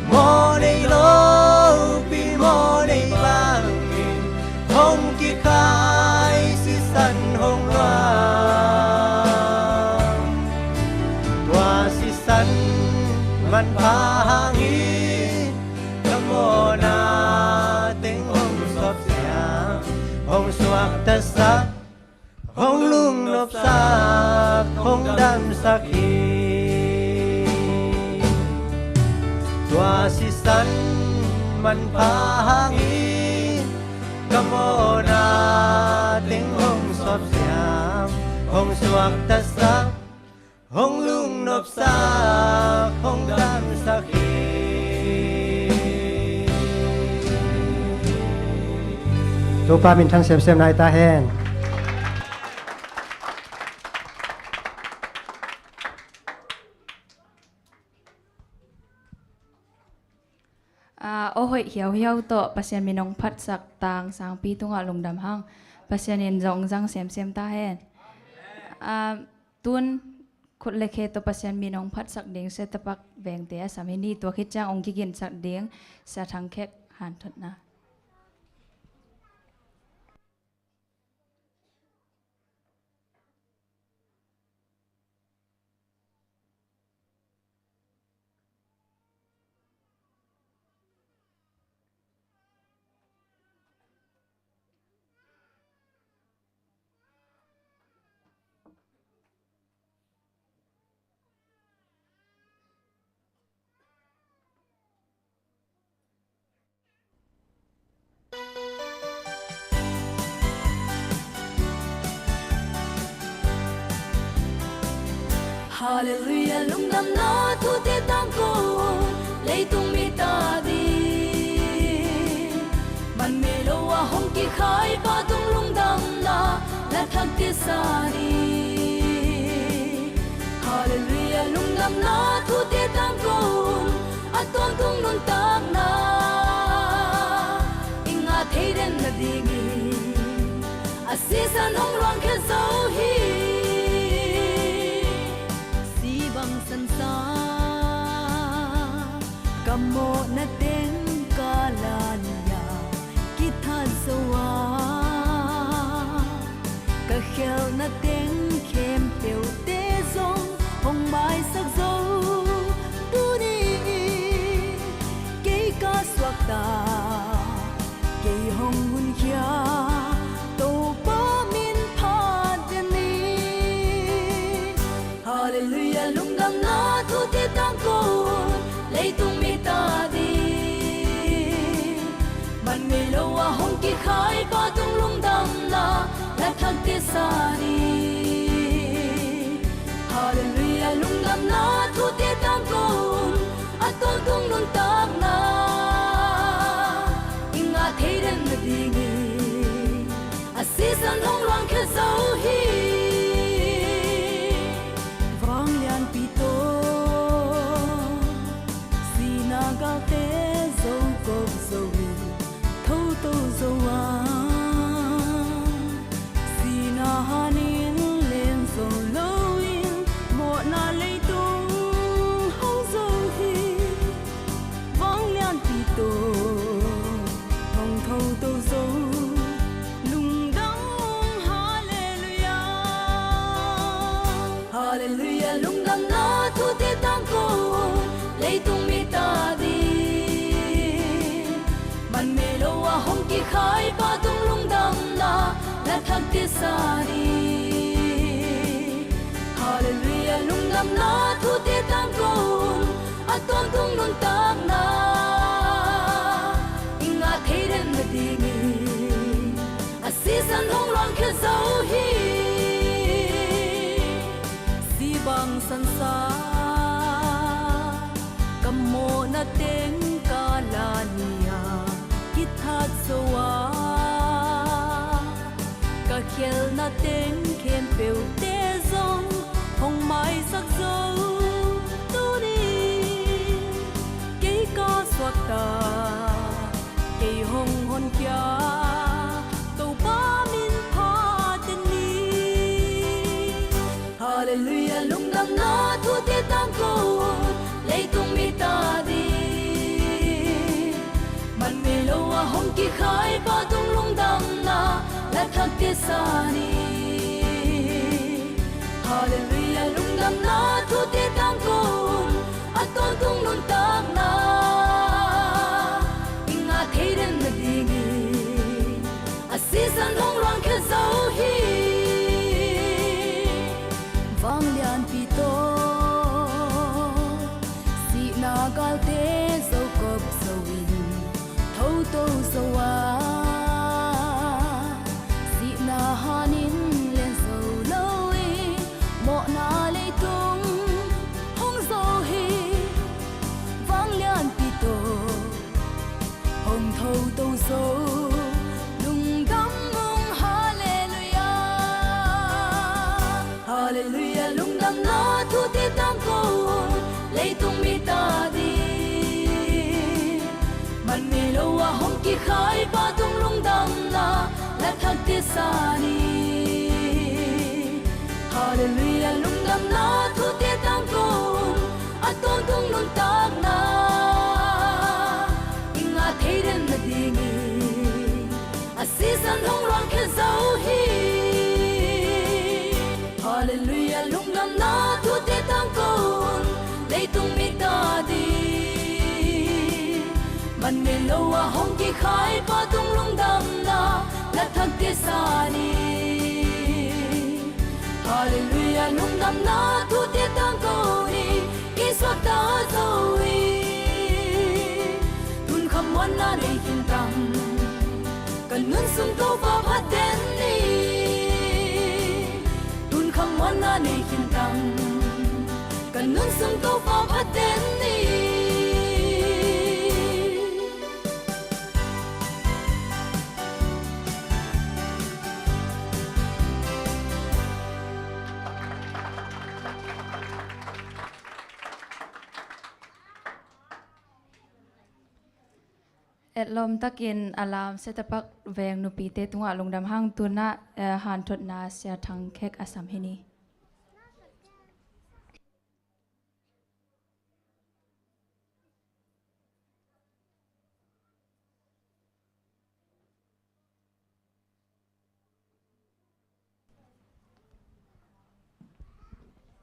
maw nei lopi maw nei bangin, hong kikhai sisan hong luang. Tua sisan manpha hangin, ka mawhna Tasak, hong lungnopsak, hong damsak hi. Tua sisan manpha hangin ka mawhna teng hong suak siam, hong suaktasak, hong lungnopsak, hong damsak hi. Topa minthang semsem nai ta hen. Ah, aw hoih hiauhiau tawh Pasian min hong phatsak Tang Sangpi tungah lungdam hang. Pasian in zong zang semsem ta hen. Ah, tun khut le khe tawh Pasian min hong phatsak ding Sia Tapak Vengte a sam hi ni. Tua khit ciang hong kiginsak ding Sia Thang Khek hanthotna. Halleluiah, lungdamna thute tangko, leitung mi ta ding. Manmei lo a hong kikhai pa tung lungdamna na thak tisa ni. Halleluiah, lungdamna thute tangko, a tawntung nuntakna i ngah thei den nadingin a sisan hong luangkhia zo hi. Si bang sansa ka mawhna teng ka la ni-a kithat zo a, ka khelhna teng khempeuhte zong hong maisak zo. Tuni-in kei ka suakta, kei hong hunkhia Topa min phat den ni. Halleluiah, lungdamna thute tangko, leitung mi ta ding. Manmei lo a hong kikhai pa tung lungdamna na thak tisa ni. Halleluiah, lungdamna thute tangko, a tawntung nuntakna i ngah thei den nadingin a sisan hong luangkhia zo hi. Vanglianpi tawh sihna galte zo kop zo in thoto zo a, sihna hanin len zo loin mawhna leitung hong zo hi. Vanglianpi tawh hong thoto zo, lungdam, halleluiah. Halleluiah, lungdamna thute tangko, leitung mi ta ding. Manmei lo a hong kikhai pa tung lungdamna na thak tisa ni. Halleluiah, lungdamna thute tangko, a tawntung nuntakna i ngah thei den nadingin a sisan hong luangkhia zo hi. Si bang sansa ka mawhna teng ka la ni-a kithat zo a, ka khelhna teng khempeuhte zong hong maisak zo. Tuni kei ka suakta, kei hong honkhia Topa min phat den ni. Halleluiah, lungdamna thute tangko, leitung mi ta ding. Manmei lo a hong kikhai pa tung lungdamna na thak tisa ni. Halleluiah, lungdamna thute tangko, a tawntung nuntakna i ngah thei den nadingin a sisan hong luangkhia Kalte zo kop zo in, thoto zo a, sihna hanin lian zo lo in, mawhna leitung hong zo hi. Vanglianpi tawh hong thoto zo, lungdam ung, Halleluiah. Halleluiah, lungdamna thute tangko un, leitung mi ta ding. Man ngei lo a hong kikhaipa tung lungdamna la thak ding sa ni. Halleluiah, lungdamna thute tangko un, a tawntung nuntakna i ngah thei den nading in, a sisan hong ruangkhia zo hi. Halleluiah, lungdamna thute tangko un, leitung mi ta ding. Man ngei lo a hong kikhaipa tung lungdamna la thak ding sa ni. Halleluiah, lungdamna thute tangko un, i suakta zo hi. Tun khamuanna nei khin tam, ka nun sung Topa phat den ni. Tun khamuanna nei khin tam, ka nun sung Topa phat den ni. Etlawm takin a lam Setapak veng nupite tungah lungdam hang. Tunah, eh, hanthotna Sia Thang Khek a sam hi ni.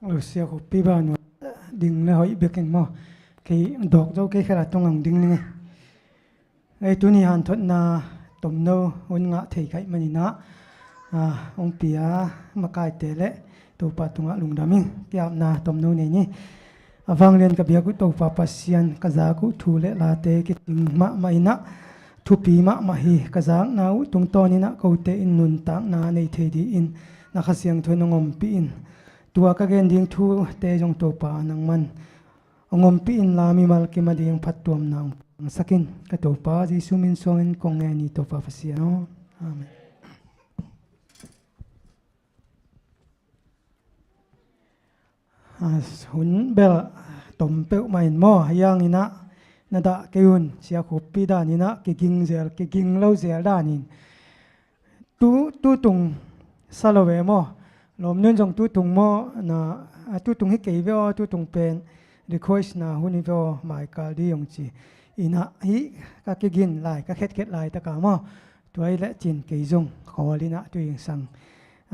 Lo sia khupi ba nuam ding le hoih bek in maw. Kei dawk zo kei khela tung ang ding ning e. Ei, tuni hanthotna tomno hun ngah thei khaih maninah, ah, hong pia makaite le Topa tungah lungdam ing. Kiapna tomno nei ni. A vanglian ka biak uh Topa Pasian, ka zak uh thu le late kicing mahmah inah, thupi mahmah hi. Ka zakna uh tungtawn inah kote in nuntakna nei thei dih in na Kha Siangtho in hong ompih in, tua ka gen ding thute zong Topa nangman hong ompih inla mimal kim a ding phattuamna hong pangsak in. Ka Topa Jesu min suangin kong ngen hi, Topa Pasian aw. Amen. A, hun bel tom peuhmah in maw, a hiang inah na dah kei un, sia khupi dan inah kiging zel, kiging lo zel dan in. Tu, tutung sa lo ve maw. Lawmnu in zong tutung maw, na, a, tutung hi kei ve aw, tutung pen request na hun hi ve aw, maikal dih hong ci. Inah hih ka kigin lai, ka khetkhet laitak a maw, tua hi lecin kei zong khawl inah tu ingsang,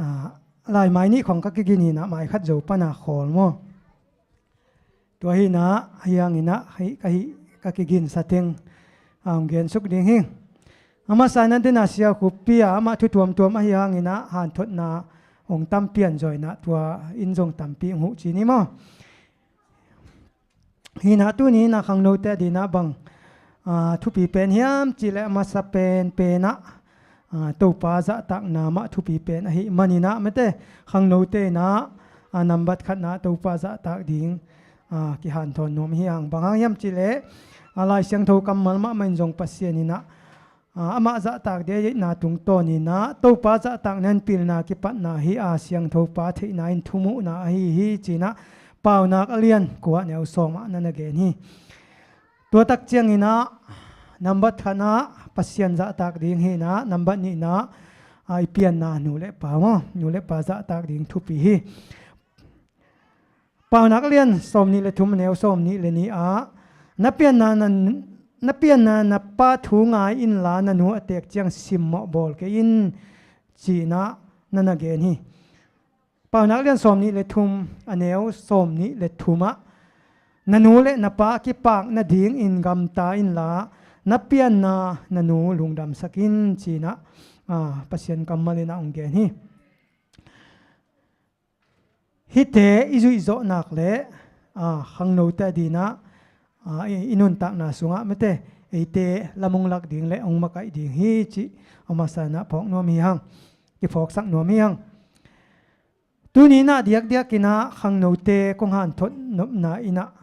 a, laimai nih khawng ka kigin inah mai khat zo pana khawl maw. Tua hinah, a hiang inah, hih ka hih ka kigin sateng, a, hong gensuk ding hi. A masa inah dena sia khupi a, amah thu tuamtuam a hiang inah, hanthotna hong tam pian zaw inah, tua in zong tampi hong huh ci ni maw. Hinah tuni inah khangnote a dinah bang, a, thupi pen hiam cih leh a masa pen penah, a, Topa zahtakna mah thupi pen ahih maninah mate khangnote inah, a, nambat khatna Topa zahtak ding, a, kihanthawn nuam hi hang. Bang hang hiam cih leh, a, Lai Siangtho kammal mahmah in zong Pasian inah, a, amah zahtak ding a deihna tungtawn inah Topa zahtakna in pilna kipatna hi a, siangthopa theihna in thumuhna ahi hi ci inah Paunak a lian kua neu sawm ah na na gen hi. Tua tak cianginah nambat khatna Pasian zahtak ding hi inah, nambat nihna, a, i pianna nu le pa maw, nu le pa zahtak ding thupi hi. Paunak lian sawm nih le thum, neu sawm nih le nih ah, na pianna na, na pianna na pa thu ngai inla na nu a teek ciang simmawh bawl kei in ci inah na na gen hi. Paunak lian sawm nih le thum, a neu sawm nih le thum ah, na nu le na pa a kipak nadingin gamta inla na pianna na nu lungdamsak in ci inah, a, Pasian kammal inah hong gen hi. Hihte i zuih zawh nak leh, a, khangnote a dinah, ah, i, i nuntakna sungah mate, eite lam hong lak ding le hong makaih ding hi cih a masa inah phawk nuam hi hang, kiphawksak nuam hi hang. Tuni inah diakdiak inah khangnote kong hanthot nopna inah,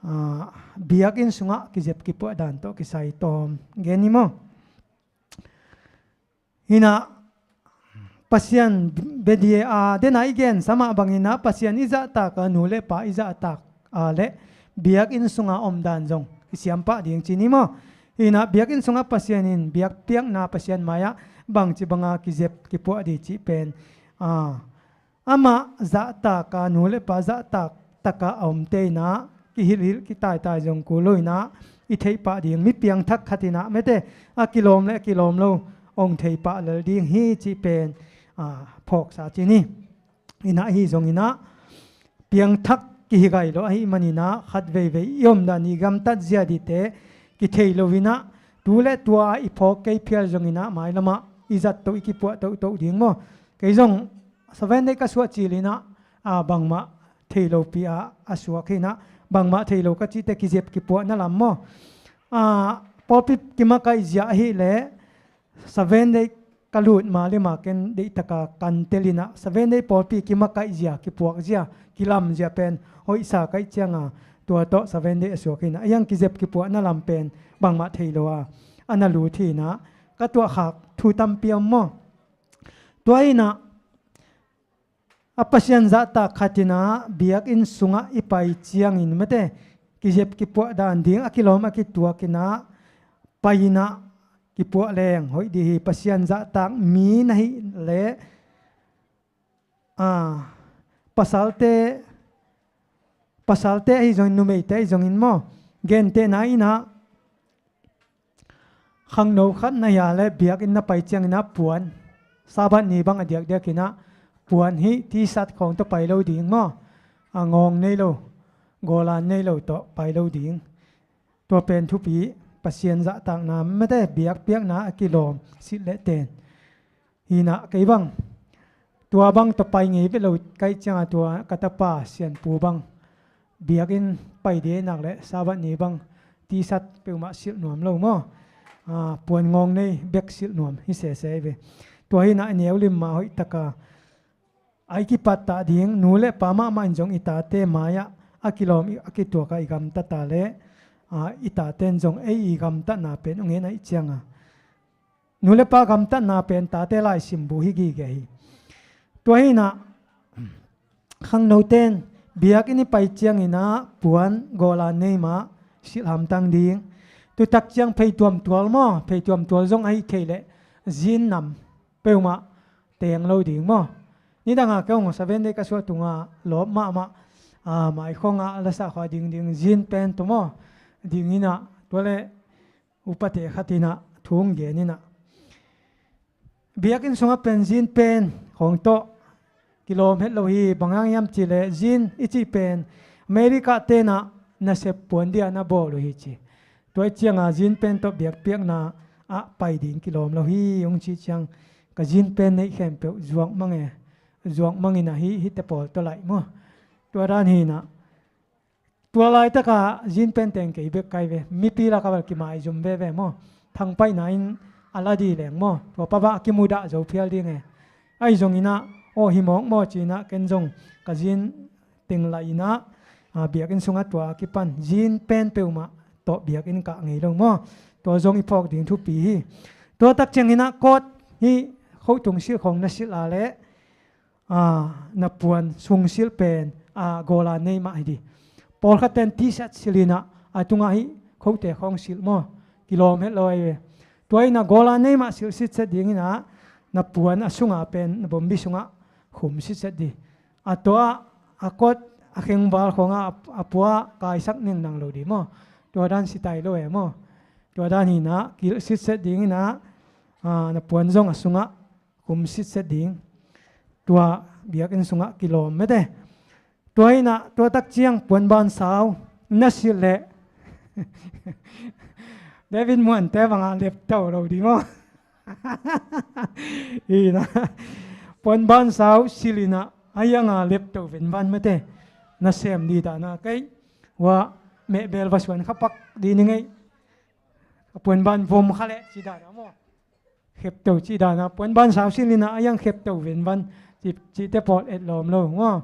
ah, biakinn sungah kizep kipuah dan tawh kisai tawm gen ni maw? Inah Pasian bia dia, ah, dena i gensa mah bangin ah Pasian i zahtak a, nu le pa i zahtak a le biakinn sunga om dan zong kisiam pah ding ci ni maw? Inah biakinn sungah Pasian in biakpiakna Pasian mai-ah bangci banga kizep kipuah ding cih pen, ah, amah zahtak a, nu le pa zahtak taka a omte inah kihilhhilh kitaitai zong kul lo inah i theih pah ding, mi piangthak khat inah mate, a kilawm le a kilawm lo hong thei pah lel ding hi cih pen, ah, phawksa ci ni. Inah ahi zong inah piangthak kihi gai lo ahih man inah khat veivei i omdan i gamtat zia dingte kithei lo inah tu le tua i phawk kei phial zong inah mailamah i zat toh i kipuah tohtoh ding maw? Kei zong Seven Day ka suah cil inah, ah, bangmah thei lopi ah a suak hi inah, bangmah thei lo ka cihte kizep kipuahna lam maw? Ah, pawlpi kimakaih zia ahih le Seven Day ka lut ma lima ken deihtaka kan tel inah Seven Day pawlpi kimakaih zia, kipuak zia, kilam zia pen hoihsa kaih cianga tua tawh Seven Day a suak hi inah, a hiang kizep kipuahna lam pen bangmah thei lo a a na lut hi inah ka tuahkhak thu tampi om maw? Tua inah a Pasian zahtak khat inah biakinn sungah i pai ciangin mate, kizep kipuah dan ding a kilawm a kituak inah pai inah kipuah leng hoih ding hi. Pasian zahtak mi na hih le, ah, pasalte, pasalte ahi zongin, numeite ahi zongin maw, gentehna inah khangno khat na hia le biakinn na pai ciang inah puan, Sabbath ni bang a diakdiak inah puan hih T-shirt khawng tawh pai lo ding maw? A ngawng nei lo, gawlan nei lo tawh pai lo ding. Tua pen thupi, Pasian zahtakna mate, biakpiakna a kilawm silh le ten. Hi inah kei bang tua bang tawh pai ngei ve lo kaih cianga tua ka tapa Sianpu bang biakinn pai ding nak le Sabbath ni bang T-shirt peuhmah silh nuam lo maw? Ah, puan ngawng nei bek silh nuam hi sese hi ve. Tua hi inah a neu lim mah hoihtaka a i kipattah ding, nu le pa mahmah in zong i tate mai-ah a kilawm i, a kituak a i gamtat a le, ah, i tate in zong ei i gamtatna pen ong en ahih cianga nu le pa gamtatna pen tate laisim bu hi gige hi. Tua hi inah khangnote in biakinn i pai ciang inah puan gawlan nei mah silh hamtang ding. Tutak ciang pheituam tual maw, pheituam tual zong ahih thei leh jean nam peuhmah teng lo ding maw? Nidanga kei hong Seven Day ka suah tunga lawp mahmah, ah, maikhawngah lasah khua dingding jean pant tawh maw? Ding inah tua le upate khat inah thu hong gen inah biakinn sungah pen jean pant khawng tawh kilawm het lo hi. Bang hang hiam cih leh jean i cih pen America tenah nasep puan dia na bawl uh hi ci. Tua i cianga jean pant tawh biakpiakna ah pai ding kilawm lo hi hong cih ciang ka jean pant neih khempeuh zuak mang e, zuak mang inah hih, hihte pawl tawh laih maw? Tua dan hi inah tua laitaka jean pant teng kei bek kai ve. Mipi laka bel kimaizum veve maw? Thangpaihna in a la dih leng maw? Tua pa bang a kimudah zo phial ding e. Ahi zong inah aw hi mawk maw ci inah ken zong ka jean teng laih inah, ah, biakinn sungah tua a kipan jean pant peuhmah tawh biakinn kah ngei lo maw? Tua zong i phawk ding thupi hi. Tua tak ciang inah coat hih khotung silh khawng na silh a le, ah, na puan sung silh pen, ah, gawlan nei mah hi ding. Pawlkhat ten T-shirt silh inah a tungah hih khote khawng silh maw? Kilawm het lo ahi ve. Tua inah gawlan nei mah silh sitset ding inah na puan a sunga pen na bombi sungah khum sitset ding. A tua a coat a khengval khawngah a, a pua kaisak ningdang lo ding maw? Tua dan sitai lo e maw? Tua dan hi inah kilh sitset ding inah, ah, na puan zong a sungah khum sitset ding. Tua biakinn sungah kilawm mete. Tua inah tua tak ciang puanban sau na silh leh David Muante bangah lepto lo ding maw? Inah puanban sau silh inah a hiangah lepto venvan mete. Na sem dih dahna kei hua mehbel va suan kha pak dih ni ngei. A puanban vom kha leh ci dan a maw. Khepto ci dan a puanban sau silh inah a iang khepto venvan ci, cihte pawl etlawm lo maw.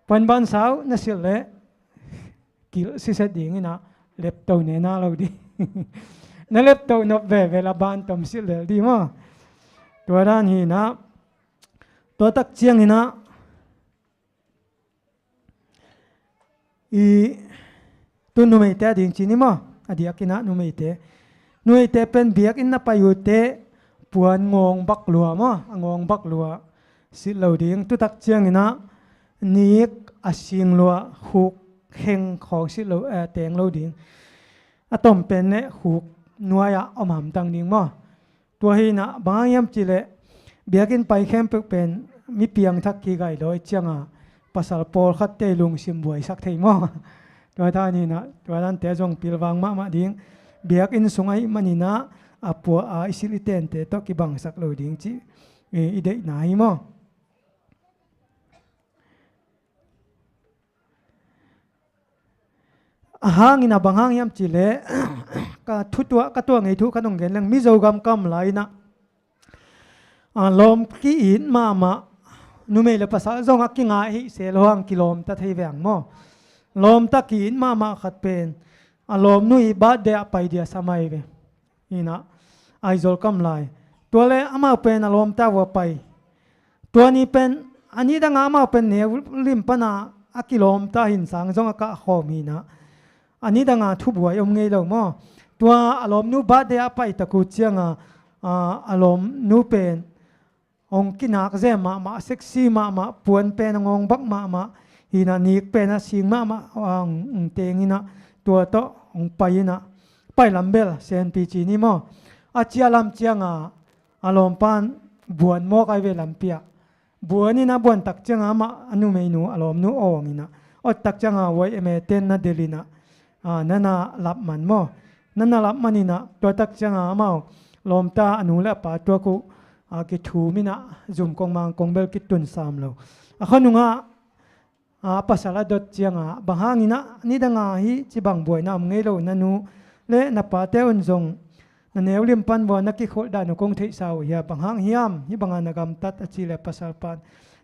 Puanban sau na silh leh kilh siset ding inah lepto nena lo dih. Na lepto nop veve la ban tom silh lel dih maw. Tua dan hi inah tua tak ciang inah i tu numeite a ding ci ni maw. A diak inah numeite, numeite pen biakinn na pai uh teh puan ngawng bak lua maw, a ngawng bak lua silh lo ding. Tu tak ciang inah nik a sing lua khuk kheng khawng silh lo, eh, teng lo ding. A tom pen leh khuk nuai-ah om hamtang ding maw. Tua hi inah bang hang hiam cih leh biakinn pai khempeuh pen mi piangthak kigai lawi cianga pasal pawlkhatte lungsim buaisak thei maw. Tua dan hi inah tua dante zong pilvang mahmah ding. Biakinn sung ahih man inah a pua a i silh i tente tawh kibangsak lo ding cih i, i deihna hi maw. A hang inah bang hang hiam cih leh ka thu tuah, ka tuah ngei thu ka nong gen leng Mizo gam kam lai inah a lawm ki-it mahmah, numei le pasal zong a kingai hi se lo hang kilawmta thei veng maw. Lawmta ki-it mahmah khat pen a lawmnu i birthday ah pai dia sam ahi ve. Inah Aizawl kam lai. Tua leh amau pen a lawmta vua pai. Tua ni pen a ni danga amau pen neu lim pana a kilawmta hinsang zong a kah khawm hi inah a ni danga thubuai om ngei lo maw. Tua a lawmnu birthday a pai tak uh cianga, a, a lawmnu pen hong kinak zem mahmah, sexy mahmah, puan pen a ngawng bak mahmah hi inah nik pen a sing mahmah, a, hong teng inah tua tawh hong pai inah pai lam bel senpi ci ni maw. A ciah lam cianga a lawmpan buan mawk ahi ve lampi ah. Buan inah buan tak cianga amah a numeinu a lawmnu awng inah, awt tak cianga huai eme ten na del inah, a, nana lap man maw. Nana lap man inah tua tak cianga amau lawmta a nu le a pa tuak uh, a, kithum inah zum kong mang kong bel kitun sam lo. A khuanungah a, a pasal a dot cianga bang hang inah ni danga hih ci bang buaina om ngei lo, na nu le na pate un zong na neu lim pan vua na kikholh dan uh kong theihsa uh hia, bang hang hiam hih banga na gamtat a ci leh pasal pan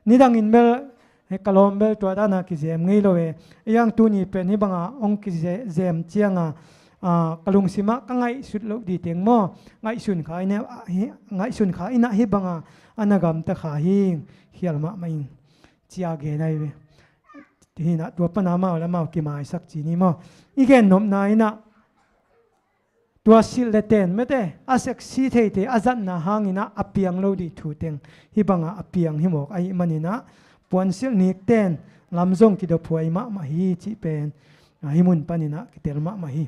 ni dangin bel, he, ka lawm bel tua dana kizem ngei lo e. Ei ang tuni pen hih banga hong kizem cianga, a, ka lungsimah ka ngaihsut loh dih teng maw, ngaihsun kha inah, hi, ngaihsun kha inah hih banga a na gamta kha hi, khial mahmah ing. Cia gen ahi ve. Hi inah tua pana amau le amau kimaisak ci ni maw. I gen nopna inah tua silh le ten mete a sexy theite a zatna hang inah a piang lo dih thu teng hih banga a piang hi mawk ahih man inah puan silh nik ten lam zong kidophuai mahmah hi cih pen, a, hih mun pan inah kitel mahmah hi.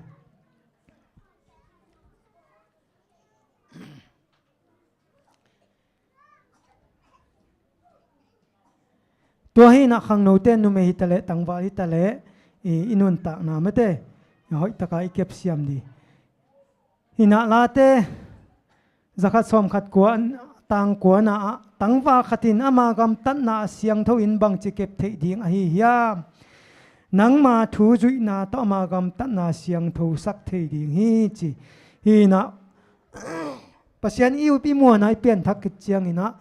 Tua hi inah khangnote numei hi taleh tangval hi taleh i, i nuntakna mete hoih taka i kepsiam dih. Hi inah Late zakhat sawmkhat kua, tang kuana ah tangval khat in ama gamtatna a siangtho in bangci kep theih ding ahi hiam? Nangma thu zuihna tawh ama gamtatna siangthosak thei ding hi ci. Hi inah Pasian i up i muanna i pianthak khit ciang inah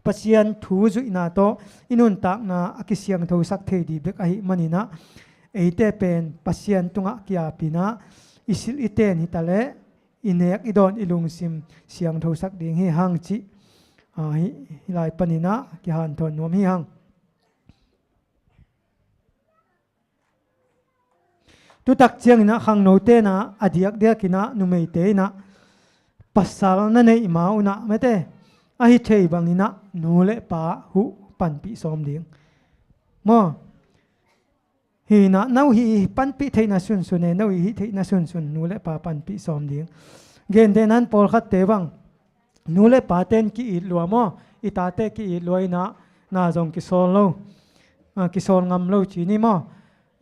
Pasian thu zuihna tawh i nuntakna a kisiangthosak thei dih bek ahih man inah eite pen Pasian tungah kiap inah i silh i ten hi taleh i nek i dawn i lungsim siangthosak ding hi hang cih, a, hih, hih lai pan inah kihanthawn nuam hi hang. Tu tak ciang inah khangnote inah a diakdiak inah numeite inah pasal na neih ma un ah mete ahi thei bang inah nu le pa huh panpih sawm ding maw. Hi inah no hih panpih theihna sunsun e, no hih theihna sunsun nu le pa panpih sawm ding. Gentehna in pawlkhatte bang nu le paten ki-it lua maw, i tate ki-it lua inah na zong kisawl lo, a, kisawl ngam lo ci ni maw.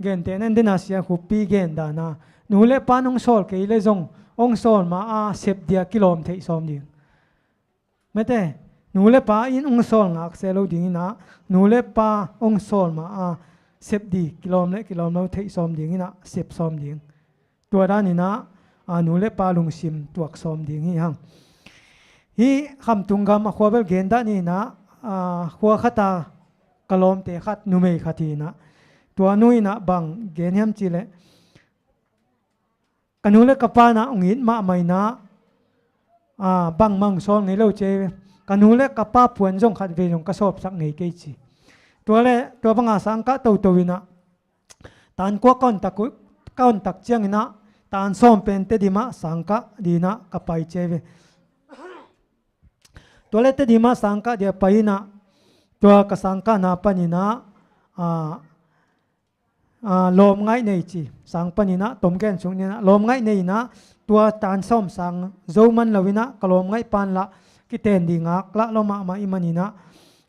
Gentehna in dena siakhuppi gen dana nu le pan hong sawl kei le zong hong sawl ma a sep dia kilawm theih sawm ding. Mete, nu le pa in hong sawl ngak se lo ding inah nu le pa hong sawl ma a sep ding, kilawm le kilawm lo theih sawm ding inah sep sawm ding. Tua dan inah, a, nu le pa lungsim tuak sawm ding hi hang. Hih Khamtung gam a khua bel gen dah ni inah, a, khua khata ka lawmte khat, numei khat hi inah, tua nu inah bang gen hiam cih leh, ka nu le ka pa inah hong it mahmah inah, a, bangmah hong sawl ngei lo ci hi ve. Ka nu le ka pa puan zong khat vei zong ka sawpsak ngei kei ci. Tua le tua banga sangkah toto inah, tan kua ka hon tak uh, ka hon tak ciang inah, tan sawm pen Tedim ah sangkah ding inah ka pai ci hi ve. Tua le Tedim ah sangkah ding a pai inah, tua ka sangkahna pan inah, a, a, lawm ngaih nei ci, sang pan inah tom gen suk ni inah, lawm ngaih nei inah, tua tan sawm sang zo man lo inah, ka lawm ngaih pan lah kiten ding ngak lah lo mahmah ahih man inah,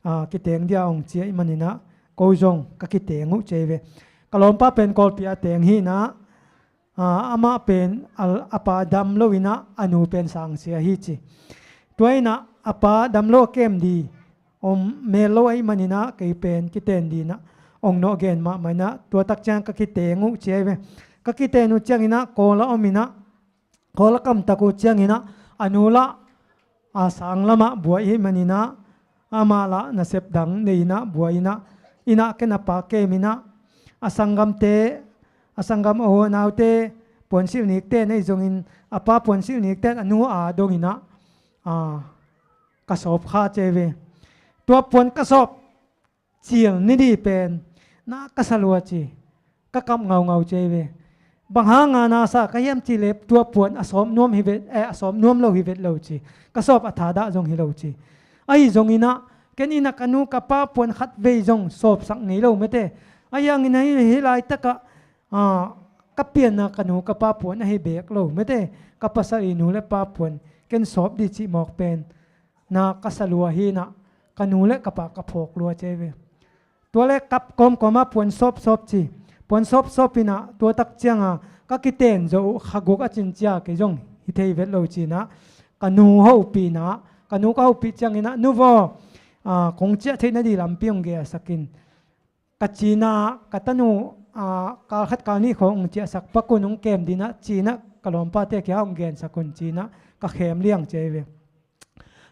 a, kiteng ding a hong ci ahih man inah, ko zong ka kiteng uh ci hi ve. Ka lawmpa pen Kawlpi a teng hi inah, a, amah pen a, a pa dam lo inah, a nu pen sangsia hi ci. Tua inah a pa dam lo a kem ding om mel lo ahih man inah, kei pen kiten ding inah hong nawh gen mahmah inah, tua tak ciang ka kiteng uh ci hi ve. Ka kiten uh ciang inah Kawl ah om inah, Kawl ah kam tak uh ciang inah, a nu lah, a, sang lamah buai ahih man inah, amah lah nasep dang nei inah buai inah, inah ken a pa kem inah, a sanggamte, a sanggam a u a naute puansilh nikten ahi zongin, a pa puansilh nikten a nu a dong inah, a, ka sawp kha ci hi ve. Tua puan ka sawp cil ni ding pen na ka sa lua ci, ka kap ngaungau ci hi ve. Bang hanga na sa ka hiam cih leh, tua puan a sawp nuam hi vet, eh, a sawp nuam lo hi vet lo ci. Ka sawp a thadah zong hi lo ci. Ahi zong inah, ken inah ka nu ka pa puan khat vei zong sawpsak ngei lo mate. Ahi hangin ahi, hih laitakah, a, ka pianna ka nu ka pa puan ahi bek lo mate. Ka pasal i nu le pa puan ken sawp ding cih mawk pen na ka sa lua hi inah, ka nu le ka pa ka phawk lua ci hi ve. Tua le kap kawmkawm ah puan sawpsawp ci. Puan sawpsawp inah, tua tak cianga ka kiten zawh uh kha guk a cin cia, kei zong hi thei vet lo ci inah, ka nu hopih inah, ka nu ka hopih ciang inah, nu vaw, a, kong ciah theih nading lampi hong gelsak in. Ka ci inah, ka tanu, a, kal khat kal nih khawng hong ciahsak pak un, hong kem ding inah ci inah, ka lawmpate kiang hong gensak un ci inah, ka khem liang ci hi ve.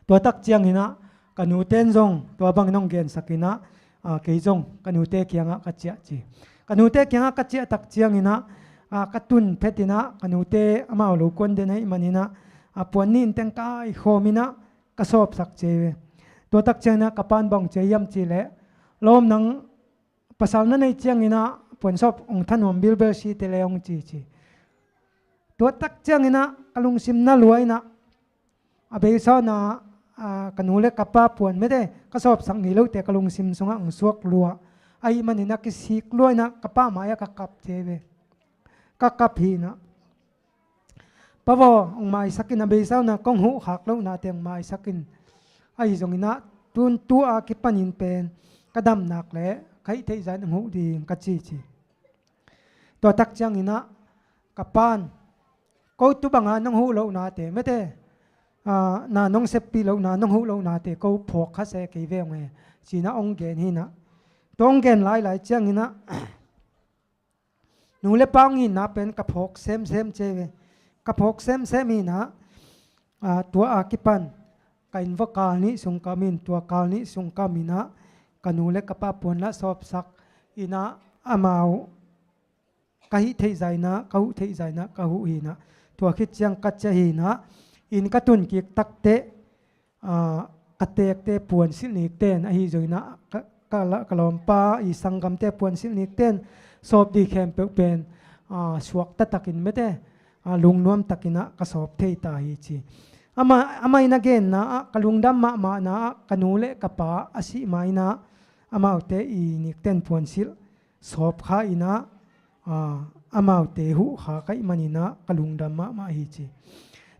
Tua tak ciang inah, ka nuten zong tua bangin hong gensak inah, a, kei zong ka nute kiangah ka ciah ci. Ka nute kiangah ka ciah tak ciang inah, a, ka tun phet inah, ka nute amau lo kuan den ahih man inah, a, puan nih in teng ka aikhawm inah, ka sawpsak ci hi ve. Tua tak ciang inah ka pa'n bang ci hiam cih leh, lawm, nang pasal na neih ciang inah puan sawp hong thanuam bilbel site le hong ci ci. Tua tak ciang inah ka lungsim na lua inah, a beisa un ah, a, ka nu le ka pa puan mate ka sawpsak ngei lote ka lungsim sungah hong suak lua. Ahih man inah kisik lua inah ka pa mai-ah ka kap ci hi ve. Ka kap hi inah, pa vaw, hong maisak in, a beisa un ah kong huh khak lohnate hong maisak in. Ahi zong inah, tun tu-a kipanin pen ka dam nak leh ka hih theih zah in hong huh ding ka ci ci. Tua tak ciang inah ka pa'n, ko tu banga nong huh lohnate mate, a, na nong seppih lohna, nong huh lohnate ko phawk kha se, kei ve hong e, ci inah hong gen hi inah. Tua hong gen lailai ciang inah, nu le pa hong itna pen ka phawk semsem ci hi ve. Ka phawk semsem hi inah, a, tua a kipan ka inn vua kal nih sung ka om in, tua kal nih sung ka om inah, ka nu le ka pa puan lah sawpsak inah, amau ka hih theih zah inah, ka huh theih zah inah ka huh hi inah. Tua khit ciang ka ciah hi inah, inn ka tun kik takteh, a, ka teekte puan silh nikten ahi zong inah, ka, ka la-, ka lawmpa i sanggamte puan silh nikten sawp ding khempeuh pen, a, suakta takin mate, a, lungnuam tak inah ka sawp thei ta hi ci. Amah, amah in a genna ah, ka lungdam mahmahna ah, ka nu le ka pa a sih ma inah, amaute i nikten puan silh sawp kha inah, a, amaute huh kha ka hih man inah ka lungdam mahmah hi ci.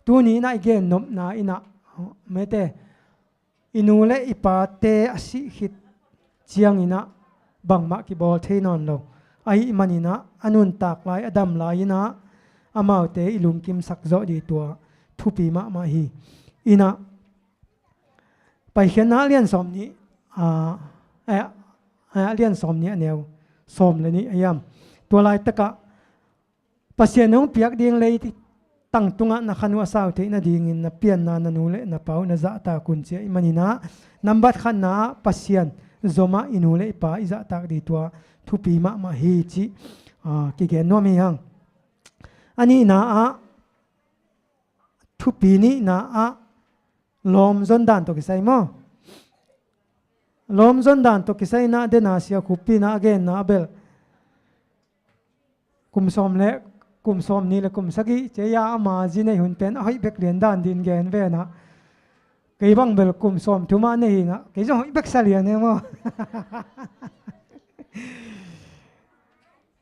Tuni inah i gennopna inah, mate, i nu le i pate a sih khit ciang inah bangmah kibawl thei nawn lo. Ahih man inah a nuntak lai, a dam lai inah amaute i lungkimsak zawh ding tua thupi mahmah hi. Inah Paikhiatna a lian sawm nih, a, a, a lian sawm nih a neu sawm le nih a hiam. Tua laitakah Pasian hong piak ding leitang tungah na khan uh a sau theih nadingin na pianna na nu le na pa uh na zahtak un ci ahih manin ah, nambat khatna ah Pasian zomah i nu le i pa i zahtak ding tua thupi mahmah hi cih, ah, kigen nuam hi hang. A nihna ah, thupi nihna ah lawm zon dan tawh kisai maw? Lawm zon dan tawh kisai in ah, dena Sia Khup in ah a genna ah bel kum sawm le, kum sawm nih le kum sagih ci a, ama zi nei hun pen a hoih bek lian dan dingin gen ve in ah, kei bang bel kum sawm thum a nei hi in ah, kei zong hoih bek sa lian e maw?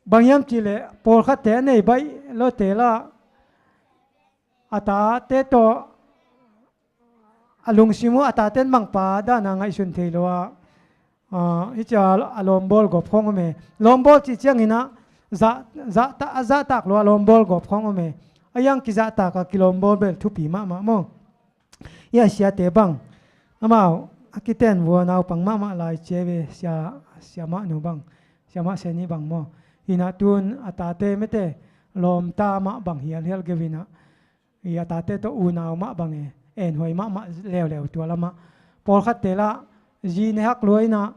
Bang hiam cih leh pawlkhatte a nei baih lote lah a tate tawh a lungsim uh a taten bang pa dan a ngaihsun thei lo a, ah, hih ci a lawmbawl gawp khawng om e. Lawmbawl cih ciangin ah zah, zahta-, a zahtak lo a lawmbawl gawp khawng om e. A hiang kizahtak a kilawmbawl bel thupi mahmah maw? Hih a siate bang amau a kiten vua naupang mahmah lai ci a ve, sia, siamah nu bang, siamah sia nih bang maw? Hi in ah tun a tate mete lawmta mah bang hialhial kei ve in ah, i a tate tawh unau mah bang e, enhuai mahmah leuleu tua lamah. Pawlkhatte lah zi ne hak lua in ah,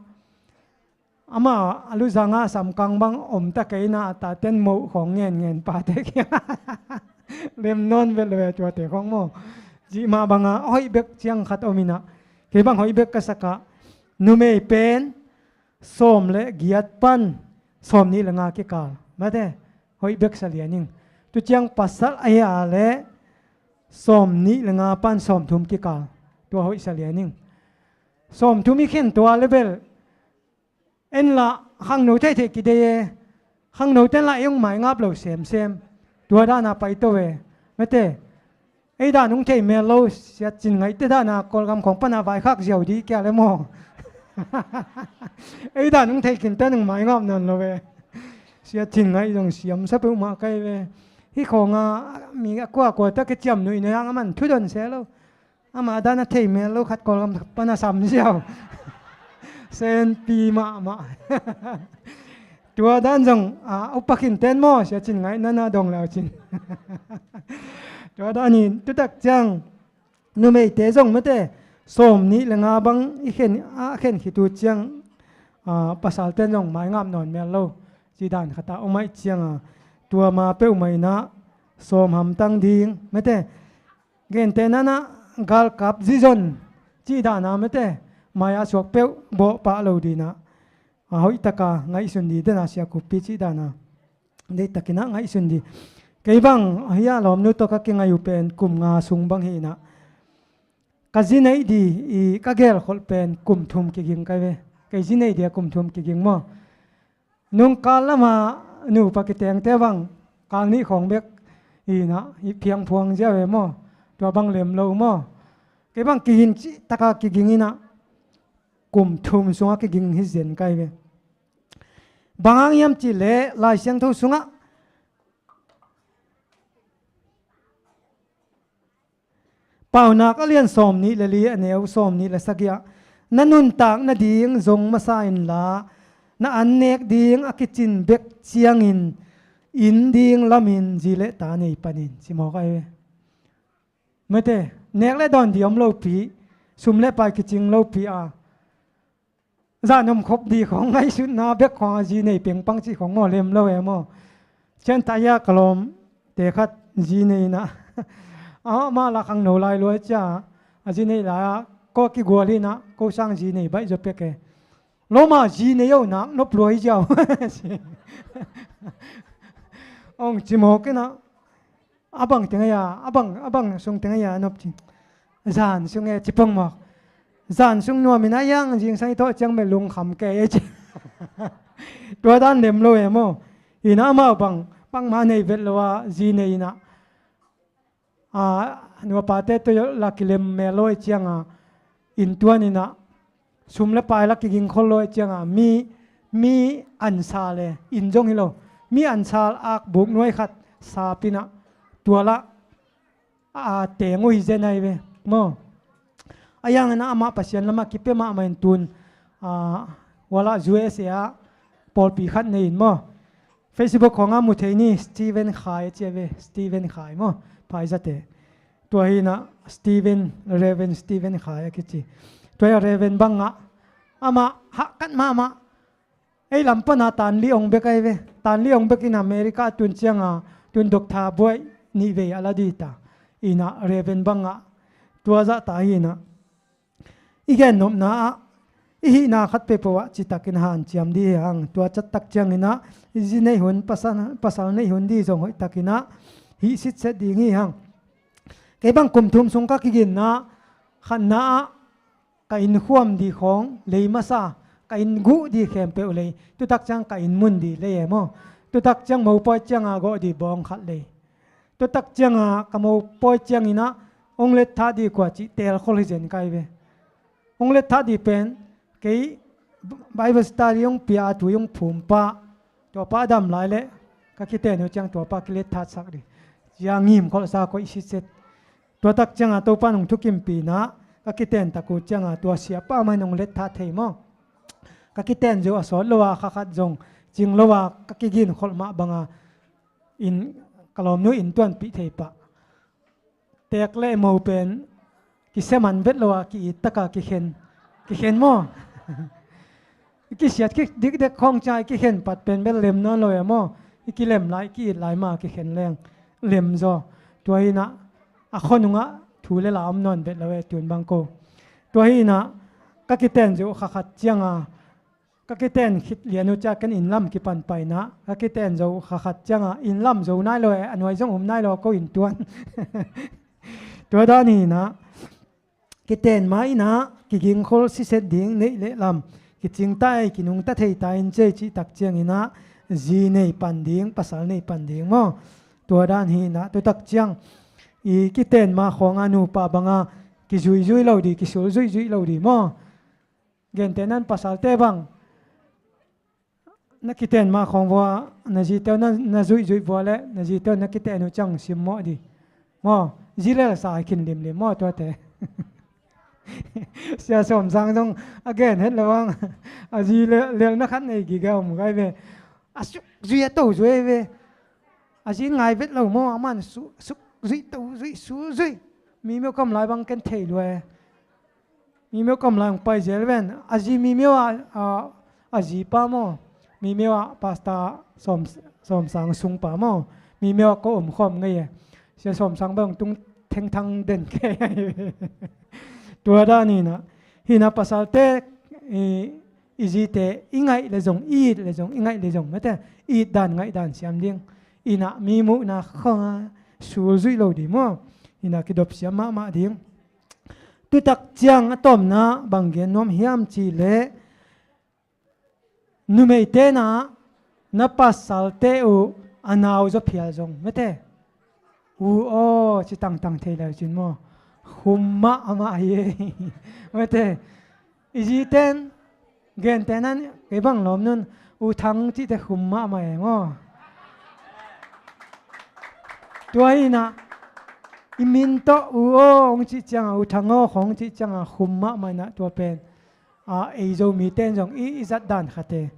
ama a luzanga samkang bang om ta kei in ah, a taten moh khawng ngenngen pate kiang lem nawn vet lo e tuate khawng maw? Cih mah banga a hoih bek ciang khat om in ah, kei bang hoih bek ka sak ah, numei pen sawm le giat pan sawm nih le nga kikal. Mate, hoih bek sa lian ing. Tu ciang pasal a hia le sawm nih le nga pan sawm thum kikal. Tua hoih sa lian ing. Sawm thum i khen tua le bel en lah khangno theihtheih kidei e. Khangno ten lah ei hong maingap lo semsem. Tua dana pai to e. Mate, ei dan hong thei mel lo, sia Cin Ngaihte dana Kawlgam khawng pana vaikhak ziau dih kia le maw? Ei dan hong thei khin ten hong maingap nawn lo ve. Sia Cin Ngaih zong siamsa peuhmah kai ve. Hih khawnga mi a kuakua ta kiciam nuih na hiang a man thudon se lo. Ama dan a thei mel lo khat Kawlgam pana sam ziau. Senpi mahmah. Tua dan zong, a, upa khin ten maw, sia Cin Ngaih nana dong lau cin. Tua dan in tutak ciang numeite zong mate sawm nih le nga bang i khen, a khen khit uh ciang, a, pasal ten zong maingap nawn mel lo. Ci dan khat a om ahih cianga tua ma peuhmah in ah sawm hamtang ding mate. Gentehna in ah galkap zizon cih dana mate, mai-ah suak peuh bawhpah lo ding in ah, a hoihtaka ngaihsun ding, dena Sia Khup pi cih dana deihtakin ah ngaihsun ding. Kei bang hih a lawmnu tawh ka kingaih uh pen kum nga sung bang hi in ah, ka zi neih ding i ka gelkholh pen kum thum kiging kai ve. Kei zi neih ding a kum thum kiging maw? Nungkal lama nupa kitengte bang kal nih khawng bek hi in ah, i phiangphuang ziau e maw? Tua bang lem lo maw? Kei bang kiging cihtaka kiging in ah, kum thum sungah kiging hi zen kai ve. Bang hang hiam cih leh Lai Siangtho sungah Paunak a lian sawm nih le li, a neu sawm nih le sagih ah, na nuntak nading zong masa inla, na an nek ding a kicin bek ciangin inn ding lamin zi le ta nei panin, ci mawk ahi ve. Mate, nek le dawn ding om lopi, sum le pai kicing lopi a, zan om khop ding khawng ngaihsutna bek khawng a zi nei pengpang cih khawng maw, lem lo e maw? Cian ta ia ka lawmte khat zi nei in ah, amah la khangno lai lua cia, a zi nei lai-ah kaw kigual in ah, ko sang zi nei baih zaw pek e. Lawma zi nei o nak nop lua hi ziau. Ong ci mawk in ah, a bang teng aia, a bang, a bang sung teng aia a nop ci. Zan sung e ci pong mawk. Zan sung nuam in a iang zingsang i tawh ciang bel lungkham kei e ci. Tua dan lem lo e maw? Hi in ah amau bang, bangmah nei vet lo a zi nei in ah, a, nuapate tawh la kilem mel lo e cianga, inntuan in ah, sum le pai la kiging khol lo e cianga, mi, mi ansal e, inn zong hi lo, mi ansal akbuk nuai khat sap in ah, tua lah a teng uh hi zen ahi ve maw? A iang in ah amah Pasian lamah kipia mahmah in tun, a, ua lah U S A ah pawlpi khat nei in maw, Facebook khawngah mu thei ni, Stephen Khai a ci a ve, Stephen Khai maw, phaizate. Tua hi inah Stephen, Reverend Stephen Khai a kici. Tua hi a Reverend bangah amah hahkat mahmah. Ei lam pana tanli ong bek ahi ve. Tanli ong bek in America a tun cianga tun doctor buai nih vei a la dita. Inah Reverend bangah tua zahta hi inah i gennopna ah i hihna khat peuhpeuh ah citakin hanciam dih hi hang. Tua cattak cianginah zi neih hun, pasal, pasal neih hun dih zong hoihtakinah hih sitset ding hi hang. Kei bang kum thum sung ka kiginna khatna ah ka inn khuam dih khawng lei masa, ka inn guh dih khempeuh lei. Tutak ciang ka inn mun dih lei e maw. Tutak ciang mopawi cianga gawh dih bawng khat lei. Tutak cianga ka mopawi cianginah ong let thah dih kua cih telkhol hi zen kai ve. Ong let thah dih pen kei Bible study ong pia a tui ong phum pah. Tuapa a dam lai leh ka kiten uh ciang tuapa kilet thatsak dih. Cia ngim kholhsa koih sitset. Tuatak cianga Topa nung thukimpina ka kiten tak uh cianga tua siapa mah in ong let thah thei maw. Ka kiten zeuh a sawt lo a kha khat zong cing lo a ka kigin kholh mah banga in ka lawmnu in tuanpih thei pah. Tek le mo pen kisia man vet lo a ki-it taka kikhen, kikhen maw. I kisiat khik dikdek khawng cia i kikhen pat pen bel lem nawn lo e maw. I kilem lai, i ki-it lai ma kikhen leng lem zaw. Tua hinah a khonungah thu le la om nawn vet lo e tun bang ko. Tua hinah ka kiten zeuh kha khat cianga ka kiten khit lian uh cia ken inn lam kipan paina ka kiten zo kha khat cianga inn lam zo nai lo e, a nuai zong um nai lo ko inn tuan. Tua dan hinah kiten ma inah kigingkhol siset ding neih le lam kicingta ei kinungta theita in cei cihtak cianginah zi nei pan ding, pasal nei pan ding maw. Tua dan hinah tutak ciang i kiten ma khawnga nupa banga kizuizui lo dih, kisul zuihzuih lo dih maw. Gentehnan pasalte bang na kiten ma khawng vua na zite uh na, na zuihzuih vua le na zite uh na kiten uh ciang simmawh dih maw. Zi lelsa hi khin limlim maw tuate. Sia Sawmsang zong a gen het lo ang. A zi lel, lelna khat nei gige om gai ve. A suk zui a to zui ve. A zi ngai vet lo maw, a man suk zui to zui su zui. Mi mio kam lai bang ken thei lua e. Mi mio kam lai hong pai zel ven. A zi mi mio a, a, a zi pa maw. Mi mio a pasta Sawm, Sawmsang sung pa maw. Mi mio a ko om khawm ngei e. Sia Sawmsang bang tung thengthang den kei. Tua dan hinah. Hinah pasalte i, i zite i ngaih le zong, i it le zong, i ngaih le zong mate. I it dan ngaih dan siam ding. Inah mi muhna khonga sul zuih lo dih maw. Inah kidop siam mahmah ding. Tutak ciang a tawmna bang gen nuam hiam cih leh numei tenah na pasalte uh a nau zaw phial zong mate. U aw ci tangtang thei lo cin maw. Khum mahmah hi e. Mate. I ziten gentehnan kei bang lawm nun U Thang cihte khum mahmah e maw. Tua hinah i min tawh u aw hong cih cianga U Thang aw khawng cih cianga khum mahmah inah tua pen a, ei Zomite in zong i, i zat dan khate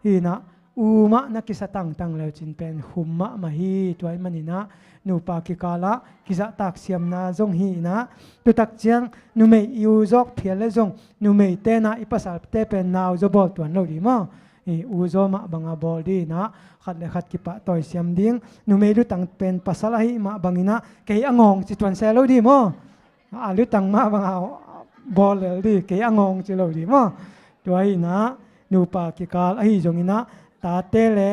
hinah u mah na kisa tangtang leucin pen khum mahmah hi. Tua ih maninah nupa kikalah kizahtak siamna zong hi inah tutak ciang numei i u zawk phial le zong numei tenah i pasalte pen nau zaw bawl tuan lo dih maw. I u zaw mah banga bawl dih inah khat le khat kipahtawi siam ding. Numei lutang pen pasal ahi mah banginah kei a ngawng ci tuan se lo dih maw. A lutang mah banga bawl lel dih, kei a ngawng ci lo dih maw. Tua hinah nupa kikal ahi zonginah tate le